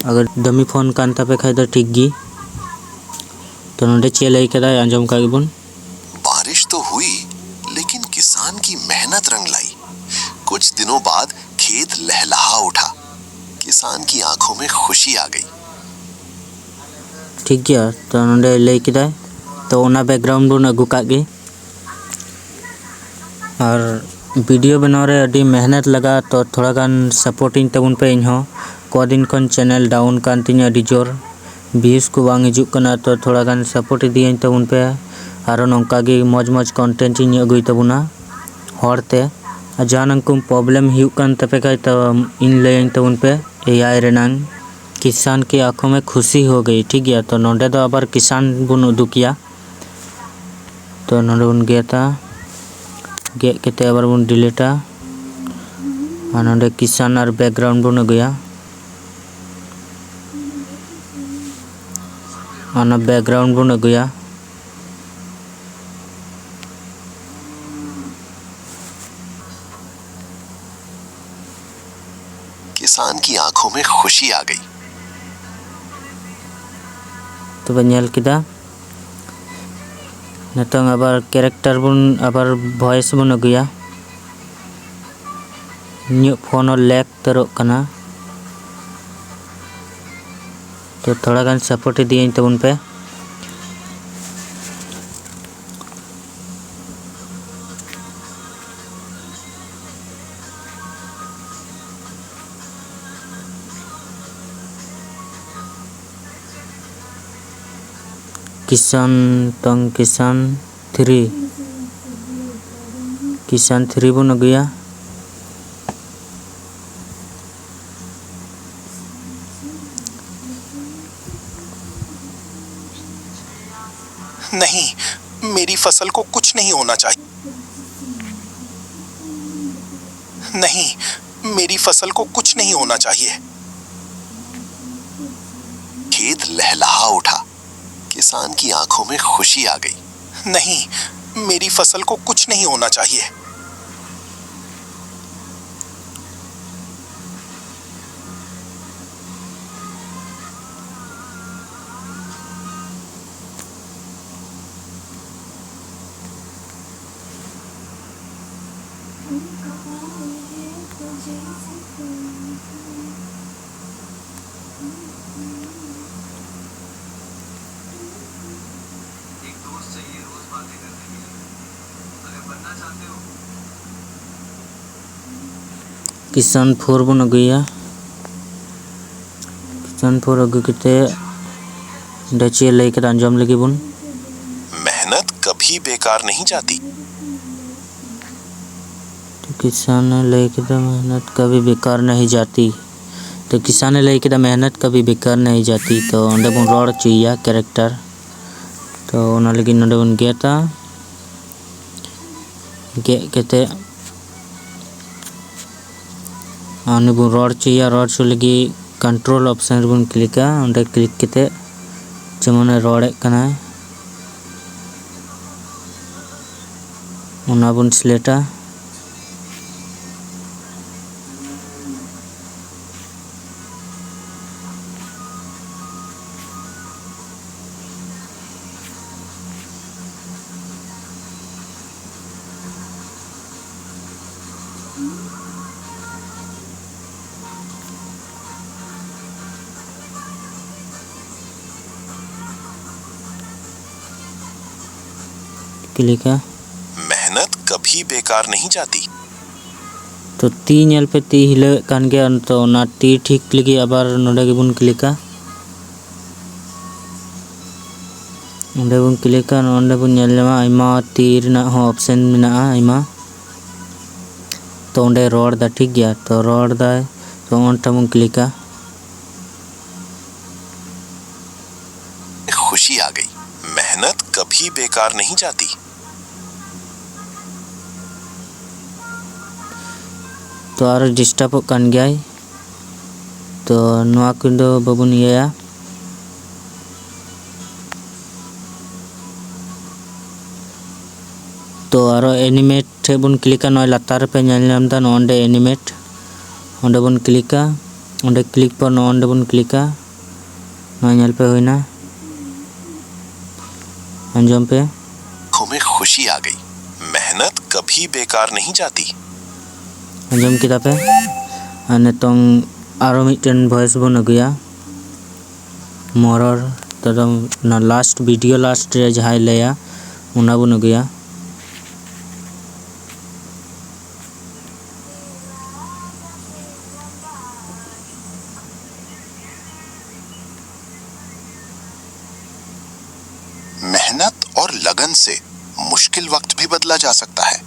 ᱟᱜᱟᱨ ᱫᱟᱢᱤ ᱯᱷᱳᱱ ᱠᱟᱱ ᱛᱟᱯᱮ ᱠᱷᱟᱡ ᱫᱚ ᱴᱷᱤᱠ ᱜᱮ᱾ ᱛᱚ ᱱᱚᱰᱮ ᱪᱮᱫ ᱞᱟᱹᱭ ᱠᱟᱫᱟᱭ, ᱟᱸᱡᱚᱢ ᱠᱟᱜ ᱜᱮᱵᱚᱱ᱾ बारिश तो हुई, लेकिन किसान की मेहनत रंग लाई। कुछ दिनों बाद खेत लहलहा उठा। किसान की आंखों में खुशी आ गई। ᱴᱷᱤᱠ ᱜᱮᱭᱟ, ᱛᱚ ᱱᱚᱰᱮ ᱞᱟᱹᱭ ᱠᱮᱫᱟᱭ, ᱛᱚ ᱚᱱᱟ ᱵᱮᱠᱜᱨᱟᱣᱩᱱᱰ ᱵᱚᱱ ᱟᱹᱜᱩ ᱠᱟᱜ ᱜᱮ᱾ ᱟᱨ ᱵᱷᱤᱰᱤᱭᱳ ᱵᱮᱱᱟᱣ ᱨᱮ ᱟᱹᱰᱤ ᱢᱮᱦᱱᱚᱛ ᱞᱟᱜᱟᱜᱼᱟ, ᱛᱚ ᱛᱷᱚᱲᱟ ᱜᱟᱱ ᱥᱟᱯᱳᱨᱴᱤᱧ ᱛᱟᱵᱚᱱ ᱯᱮ᱾ ᱤᱧ ᱦᱚᱸ ᱠᱚᱫᱤᱱ ᱠᱷᱚᱱ ᱪᱮᱱᱮᱞ ᱰᱟᱣᱩᱱ ᱠᱟᱱ ᱛᱤᱧᱟᱹ ᱟᱹᱰᱤ ᱡᱳᱨ, ᱵᱷᱤᱭᱩᱡᱽ ᱠᱚ ᱵᱟᱝ ᱦᱤᱡᱩᱜ ᱠᱟᱱᱟ, ᱛᱚ ᱛᱷᱚᱲᱟ ᱜᱟᱱ ᱥᱟᱯᱳᱨᱴ ᱤᱫᱤᱭᱟᱹᱧ ᱛᱟᱵᱚᱱ ᱯᱮ᱾ ᱟᱨᱚ ᱱᱚᱝᱠᱟ ᱜᱮ ᱢᱚᱡᱽ ᱢᱚᱡᱽ ᱠᱚᱱᱴᱮᱱᱴ ᱤᱧ ᱟᱹᱜᱩᱭ ᱛᱟᱵᱚᱱᱟ ᱦᱚᱲ ᱛᱮ᱾ ᱟᱨ ᱡᱟᱦᱟᱱᱟᱜ ᱠᱚ ᱯᱨᱚᱵᱞᱮᱢ ᱦᱩᱭᱩᱜ ᱠᱟᱱ ᱛᱟᱯᱮ ᱠᱷᱟᱡ, ᱛᱚ ᱤᱧ ᱞᱟᱹᱭᱟᱹᱧ ᱛᱟᱵᱚᱱ ᱯᱮ ᱮ ᱟᱭ ᱨᱮᱱᱟᱝ᱾ ᱠᱤᱥᱟᱱ ᱠᱤ ᱟᱸᱠᱷᱚᱸ ᱢᱮ ᱠᱷᱩᱥᱤ ᱦᱳ ᱜᱟᱭᱤ᱾ ᱴᱷᱤᱠ ᱜᱮᱭᱟ, ᱛᱚ ᱱᱚᱰᱮ ᱫᱚ ᱟᱵᱟᱨ ᱠᱤᱥᱟᱱ ᱵᱚᱱ ᱩᱫᱩᱜᱮᱭᱟ᱾ ᱛᱚ ᱱᱚᱰᱮ ᱵᱚᱱ ᱜᱮᱫᱟ, ᱜᱮᱫ ᱠᱟᱛᱮ ᱟᱵᱟᱨ ᱵᱚᱱ ᱰᱤᱞᱤᱴᱟ᱾ ᱟᱨ ᱱᱚᱰᱮ ᱠᱤᱥᱟᱱ ᱟᱨ ᱵᱮᱠᱜᱨᱟᱣᱩᱱᱰ ᱵᱚᱱ ᱟᱹᱜᱩᱭᱟ᱾ ᱚᱱᱟ ᱵᱮᱠᱜᱨᱟᱣᱩᱱᱰ ᱵᱚᱱ ᱟᱹᱜᱩᱭᱟ᱾ किसान की आंखों में खुशी आ गई। ᱛᱚᱵᱮ ᱧᱮᱞ ᱠᱮᱫᱟ᱾ ᱱᱤᱛᱚᱝ ᱟᱵᱟᱨ ᱠᱮᱨᱮᱠᱴᱟᱨ ᱵᱚᱱ, ᱟᱵᱟᱨ ᱵᱷᱚᱭᱮᱥ ᱵᱚᱱ ᱟᱹᱜᱩᱭᱟ᱾ ᱤᱧᱟᱹᱜ ᱯᱷᱳᱱ ᱦᱚᱸ ᱞᱮᱜᱽ ᱩᱛᱟᱹᱨᱚᱜ ᱠᱟᱱᱟ, ᱛᱚ ᱛᱷᱚᱲᱟ ᱜᱟᱱ ᱥᱟᱯᱳᱨᱴ ᱤᱫᱤᱭᱟᱹᱧ ᱛᱟᱵᱚᱱ ᱯᱮ᱾ ᱠᱤᱥᱟᱱ ᱛᱚᱝ ᱠᱤᱥᱟᱱ ᱛᱷᱨᱤ, ᱠᱤᱥᱟᱱ ᱛᱷᱨᱤ ᱵᱚᱱ ᱟᱹᱜᱩᱭᱟ᱾ नहीं, मेरी फसल को कुछ नहीं होना चाहिए। नहीं, मेरी फसल को कुछ नहीं होना चाहिए। खेत लहलहा उठा। किसान की आंखों में खुशी आ गई। नहीं, मेरी फसल को कुछ नहीं होना चाहिए। ᱠᱤᱥᱟᱱ ᱯᱷᱳᱨ ᱵᱚᱱ ᱟᱹᱜᱩᱭᱟ᱾ ᱠᱤᱥᱟᱱ ᱯᱷᱳᱨ ᱟᱹᱜᱩ ᱠᱟᱛᱮ ᱚᱸᱰᱮ ᱪᱮᱫ ᱞᱟᱹᱭ ᱠᱮᱫᱟ ᱟᱸᱡᱚᱢ ᱞᱟᱹᱜᱤᱫ ᱵᱚᱱ᱾ मेहनत कभी बेकार नहीं जाती। ᱛᱚ ᱠᱤᱥᱟᱱ ᱮ ᱞᱟᱹᱭ ᱠᱮᱫᱟ, ᱢᱮᱦᱱᱚᱛ ᱠᱟᱵᱷᱤ ᱵᱮᱠᱟᱨ ᱱᱟᱦᱤ ᱡᱟᱛᱤ᱾ ᱛᱚ ᱠᱤᱥᱟᱱᱮ ᱞᱟᱹᱭ ᱠᱮᱫᱟ, "ᱢᱮᱦᱱᱚᱛ ᱠᱟᱵᱷᱤ ᱵᱮᱠᱟᱨ ᱱᱟᱦᱤ ᱡᱟᱛᱤ", ᱛᱚ ᱚᱸᱰᱮ ᱵᱚᱱ ᱨᱚᱲ ᱦᱚᱪᱚᱭᱮᱭᱟ ᱠᱮᱨᱮᱠᱴᱟᱨ᱾ ᱛᱚ ᱚᱱᱟ ᱞᱟᱹᱜᱤᱫ ᱱᱚᱰᱮ ᱵᱚᱱ ᱜᱮᱫᱟ᱾ ᱜᱮᱫ ᱠᱟᱛᱮ ᱟᱨ ᱩᱱᱤ ᱵᱚᱱ ᱨᱚᱲ ᱦᱚᱪᱚᱭᱮᱭᱟ᱾ ᱨᱚᱲ ᱦᱚᱪᱚ ᱞᱟᱹᱜᱤᱫ ᱠᱚᱱᱴᱨᱳᱞ ᱚᱯᱥᱮᱱ ᱨᱮᱵᱚᱱ ᱠᱞᱤᱠᱟ᱾ ᱚᱸᱰᱮ ᱠᱞᱤᱠ ᱠᱟᱛᱮ ᱡᱮᱢᱚᱱᱮ ᱨᱚᱲᱮᱫ ᱠᱟᱱᱟᱭ, ᱚᱱᱟ ᱵᱚᱱ ᱥᱤᱞᱮᱠᱴᱟ᱾ ᱠᱞᱤᱠᱟ᱾ मेहनत कभी बेकार नहीं जाती। ᱛᱚ ᱛᱤ ᱧᱮᱞ ᱯᱮ, ᱛᱤ ᱦᱤᱞᱟᱹᱣᱮᱫ ᱠᱟᱱ ᱜᱮᱭᱟ᱾ ᱛᱚ ᱚᱱᱟ ᱛᱤ ᱴᱷᱤᱠ ᱞᱟᱹᱜᱤᱫ ᱟᱵᱟᱨ ᱱᱚᱰᱮ ᱜᱮᱵᱚᱱ ᱠᱞᱤᱠᱟ᱾ ᱚᱸᱰᱮ ᱵᱚᱱ ᱠᱞᱤᱠᱟ, ᱱᱚᱰᱮ ᱵᱚᱱ ᱧᱮᱞ ᱧᱟᱢᱟ ᱟᱭᱢᱟ ᱛᱤ ᱨᱮᱱᱟᱜ ᱦᱚᱸ ᱚᱯᱥᱮᱱ ᱢᱮᱱᱟᱜᱼᱟ, ᱟᱭᱢᱟ᱾ ᱛᱚ ᱚᱸᱰᱮ ᱨᱚᱲ ᱫᱟ, ᱴᱷᱤᱠ ᱜᱮᱭᱟ᱾ ᱛᱚ ᱨᱚᱲ ᱫᱟᱭ, ᱛᱚ ᱚᱱᱴᱟ ᱵᱚᱱ ᱠᱞᱤᱠᱟ᱾ खुशी आ गई। मेहनत कभी बेकार नहीं जाती। ᱛᱚ ᱟᱨᱚ ᱰᱤᱥᱴᱟᱵᱚᱜ ᱠᱟᱱ ᱜᱮᱭᱟᱭ᱾ ᱛᱚ ᱱᱚᱣᱟ ᱠᱚᱫᱚ ᱵᱟᱵᱚᱱ ᱤᱭᱟᱹᱭᱟ᱾ ᱛᱚ ᱟᱨᱚ ᱮᱱᱤᱢᱮᱴ ᱴᱷᱮᱡ ᱵᱚᱱ ᱠᱞᱤᱠᱟ᱾ ᱱᱚᱜᱼᱚᱭ ᱞᱟᱛᱟᱨ ᱨᱮᱯᱮ ᱧᱮᱞ ᱧᱟᱢ ᱮᱫᱟ, ᱱᱚᱜᱼᱚ ᱱᱚᱰᱮ ᱮᱱᱤᱢᱮᱴ, ᱚᱸᱰᱮ ᱵᱚᱱ ᱠᱞᱤᱠᱟ᱾ ᱚᱸᱰᱮ ᱠᱞᱤᱠ ᱯᱚᱨ ᱱᱚᱜᱼᱚ ᱱᱚᱰᱮ ᱵᱚᱱ ᱠᱞᱤᱠᱟ᱾ ᱱᱚᱣᱟ ᱧᱮᱞ ᱯᱮ, ᱦᱩᱭᱱᱟ᱾ ᱟᱸᱡᱚᱢ ᱯᱮ᱾ आंखों में खुशी आ गई। मेहनत कभी बेकार नहीं जाती। ᱟᱸᱡᱚᱢ ᱠᱮᱫᱟ ᱯᱮ? ᱟᱨ ᱱᱤᱛᱚᱝ ᱟᱨᱚ ᱢᱤᱫᱴᱮᱱ ᱵᱷᱚᱭᱮᱥ ᱵᱚᱱ ᱟᱹᱜᱩᱭᱟ᱾ ᱢᱚᱨᱚᱨ ᱛᱮᱫᱚ ᱚᱱᱟ ᱞᱟᱥᱴ, ᱵᱷᱤᱰᱤᱭᱳ ᱞᱟᱥᱴ ᱨᱮ ᱡᱟᱦᱟᱸᱭ ᱞᱟᱹᱭᱟ, ᱚᱱᱟ ᱵᱚᱱ ᱟᱹᱜᱩᱭᱟ᱾ मेहनत और लगन से मुश्किल वक्त भी बदला जा सकता है।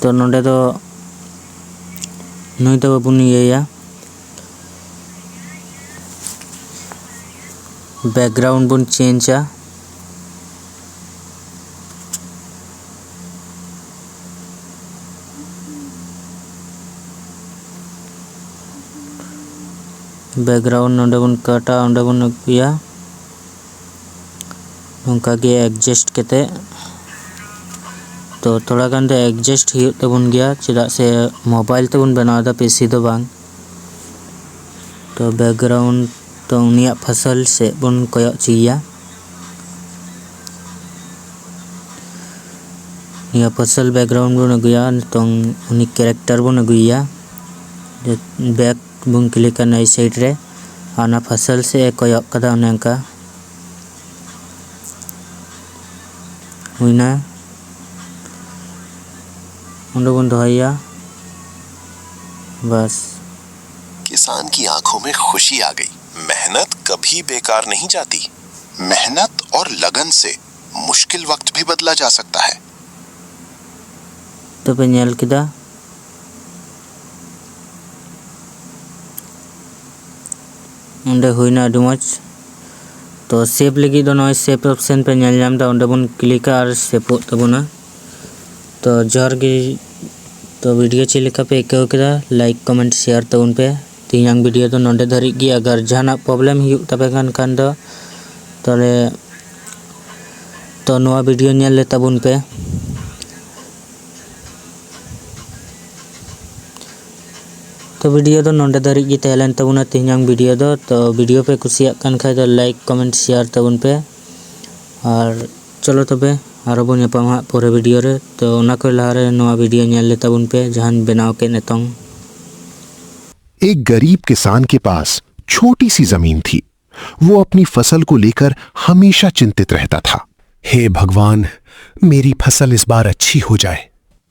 ᱛᱚ ᱱᱚᱰᱮ ᱫᱚ ᱱᱩᱭ ᱫᱚ ᱵᱟᱵᱚᱱ ᱤᱭᱟᱹᱭᱟ, ᱵᱮᱠᱜᱨᱟᱣᱩᱱᱰ ᱵᱚᱱ ᱪᱮᱧᱡᱟ᱾ ᱵᱮᱠᱜᱨᱟᱣᱩᱱᱰ ᱱᱚᱰᱮ ᱵᱚᱱ ᱠᱟᱴᱟ, ᱚᱸᱰᱮ ᱵᱚᱱ ᱟᱹᱜᱩᱭᱟ᱾ ᱱᱚᱝᱠᱟ ᱜᱮ ᱮᱰᱡᱟᱥᱴ ᱠᱟᱛᱮ, ᱛᱚ ᱛᱷᱚᱲᱟ ᱜᱟᱱ ᱫᱚ ᱮᱰᱡᱟᱥᱴ ᱦᱩᱭᱩᱜ ᱛᱟᱵᱚᱱ ᱜᱮᱭᱟ, ᱪᱮᱫᱟᱜ ᱥᱮ ᱢᱳᱵᱟᱭᱤᱞ ᱛᱮᱵᱚᱱ ᱵᱮᱱᱟᱣ ᱮᱫᱟ, ᱯᱤᱥᱤ ᱫᱚ ᱵᱟᱝ᱾ ᱛᱚ ᱵᱮᱠᱜᱨᱟᱣᱩᱱᱰ, ᱛᱚ ᱩᱱᱤᱭᱟᱜ ᱯᱷᱚᱥᱚᱞ ᱥᱮᱫ ᱵᱚᱱ ᱠᱚᱭᱚᱜ ᱦᱚᱪᱚᱭᱮᱭᱟ᱾ ᱱᱤᱭᱟᱹ ᱯᱷᱚᱥᱚᱞ ᱵᱮᱠᱜᱨᱟᱣᱩᱱᱰ ᱵᱚᱱ ᱟᱹᱜᱩᱭᱟ, ᱱᱤᱛᱚᱝ ᱩᱱᱤ ᱠᱮᱨᱮᱠᱴᱟᱨ ᱵᱚᱱ ᱟᱹᱜᱩᱭᱮᱭᱟ᱾ ᱵᱮᱠ ᱵᱚᱱ ᱠᱞᱤᱠᱟ ᱱᱟᱭ ᱥᱟᱭᱤᱰ ᱨᱮ, ᱟᱨ ᱚᱱᱟ ᱯᱷᱚᱥᱚᱞ ᱥᱮᱫ ᱮ ᱠᱚᱭᱚᱜ ᱠᱟᱫᱟ, ᱚᱱᱮ ᱚᱱᱠᱟ ᱦᱩᱭᱱᱟ᱾ ᱚᱸᱰᱮ ᱵᱚᱱ ᱫᱚᱦᱚᱭᱮᱭᱟ᱾ ᱵᱟᱥ᱾ किसान की आंखों में खुशी आ गई। मेहनत कभी बेकार नहीं जाती। मेहनत और लगन से मुश्किल वक्त भी बदला जा सकता है। ᱛᱚᱵᱮ ᱧᱮᱞ ᱠᱮᱫᱟ, ᱚᱸᱰᱮ ᱦᱩᱭᱱᱟ ᱟᱹᱰᱤ ᱢᱚᱡᱽ᱾ ᱛᱚ ᱥᱮᱵᱷ ᱞᱟᱹᱜᱤᱫ ᱫᱚ ᱱᱚᱜᱼᱚᱭ ᱥᱮᱵᱷ ᱚᱯᱥᱮᱱ ᱯᱮ ᱧᱮᱞ ᱧᱟᱢ ᱮᱫᱟ, ᱚᱸᱰᱮ ᱵᱚᱱ ᱠᱞᱤᱠᱟ ᱟᱨ ᱥᱮᱵᱷᱚᱜ ᱛᱟᱵᱚᱱᱟ᱾ ᱛᱚ ᱡᱚᱦᱟᱨ ᱜᱮ᱾ ᱛᱚ ᱵᱷᱤᱰᱤᱭᱳ ᱪᱮᱫ ᱞᱮᱠᱟ ᱯᱮ ᱟᱹᱭᱠᱟᱹᱣ ᱠᱮᱫᱟ? ᱞᱟᱭᱤᱠ, ᱠᱚᱢᱮᱱᱴ, ᱥᱮᱭᱟᱨ ᱛᱟᱵᱚᱱ ᱯᱮ᱾ ᱛᱮᱦᱮᱧᱟᱜ ᱵᱷᱤᱰᱤᱭᱳ ᱫᱚ ᱱᱚᱰᱮ ᱫᱷᱟᱹᱨᱤᱡ ᱜᱮ᱾ ᱟᱜᱟᱨ ᱡᱟᱦᱟᱱᱟᱜ ᱯᱨᱚᱵᱞᱮᱢ ᱦᱩᱭᱩᱜ ᱛᱟᱯᱮ ᱠᱟᱱ ᱠᱷᱟᱱ ᱫᱚ, ᱛᱟᱦᱚᱞᱮ ᱛᱚ ᱱᱚᱣᱟ ᱵᱷᱤᱰᱤᱭᱳ ᱧᱮᱞ ᱞᱮ ᱛᱟᱵᱚᱱ ᱯᱮ᱾ ᱛᱚ ᱵᱷᱤᱰᱤᱭᱳ ᱫᱚ ᱱᱚᱰᱮ ᱫᱷᱟᱹᱨᱤᱡ ᱜᱮ ᱛᱟᱦᱮᱸ ᱞᱮᱱ ᱛᱟᱵᱚᱱᱟ ᱛᱮᱦᱮᱧᱟᱜ ᱵᱷᱤᱰᱤᱭᱳ ᱫᱚ᱾ ᱛᱚ ᱵᱷᱤᱰᱤᱭᱳ ᱯᱮ ᱠᱩᱥᱤᱭᱟᱜ ᱠᱟᱱ ᱠᱷᱟᱡ ᱫᱚ ᱞᱟᱭᱤᱠ, ᱠᱚᱢᱮᱱᱴ, ᱥᱮᱭᱟᱨ ᱛᱟᱵᱚᱱ ᱯᱮ᱾ ᱟᱨ ᱪᱚᱞᱚ ᱛᱚᱵᱮ ᱟᱨᱚ ᱵᱚᱱ ᱧᱟᱯᱟᱢᱟ ᱦᱟᱸᱜ ᱯᱚᱨᱮ ᱵᱷᱤᱰᱤᱭᱳ ᱨᱮ᱾ ᱛᱚ ᱚᱱᱟ ᱠᱷᱚᱡ ᱞᱟᱦᱟ ᱨᱮ ᱱᱚᱣᱟ ᱵᱷᱤᱰᱤᱭᱳ ᱧᱮᱞ ᱞᱮ ᱛᱟᱵᱚᱱ ᱯᱮ, ᱡᱟᱦᱟᱸᱧ ᱵᱮᱱᱟᱣ ᱠᱮᱫ ᱱᱤᱛᱚᱝ᱾ एक गरीब किसान के पास छोटी सी जमीन थी। वो अपनी फसल को लेकर हमेशा चिंतित रहता था। हे भगवान, मेरी फसल इस बार अच्छी हो जाए।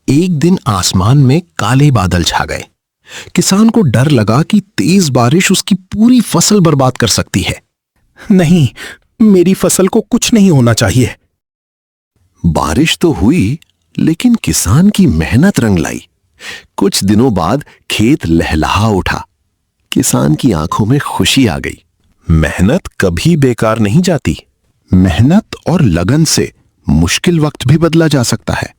एक दिन आसमान में काले बादल छा गए। किसान को डर लगा कि तेज बारिश उसकी पूरी फसल बर्बाद कर सकती है। नहीं, मेरी फसल को कुछ नहीं होना चाहिए। बारिश तो हुई, लेकिन किसान की मेहनत रंग लाई। कुछ दिनों बाद खेत लहलहा उठा। किसान की आंखों में खुशी आ गई। मेहनत कभी बेकार नहीं जाती। मेहनत और लगन से मुश्किल वक्त भी बदला जा सकता है।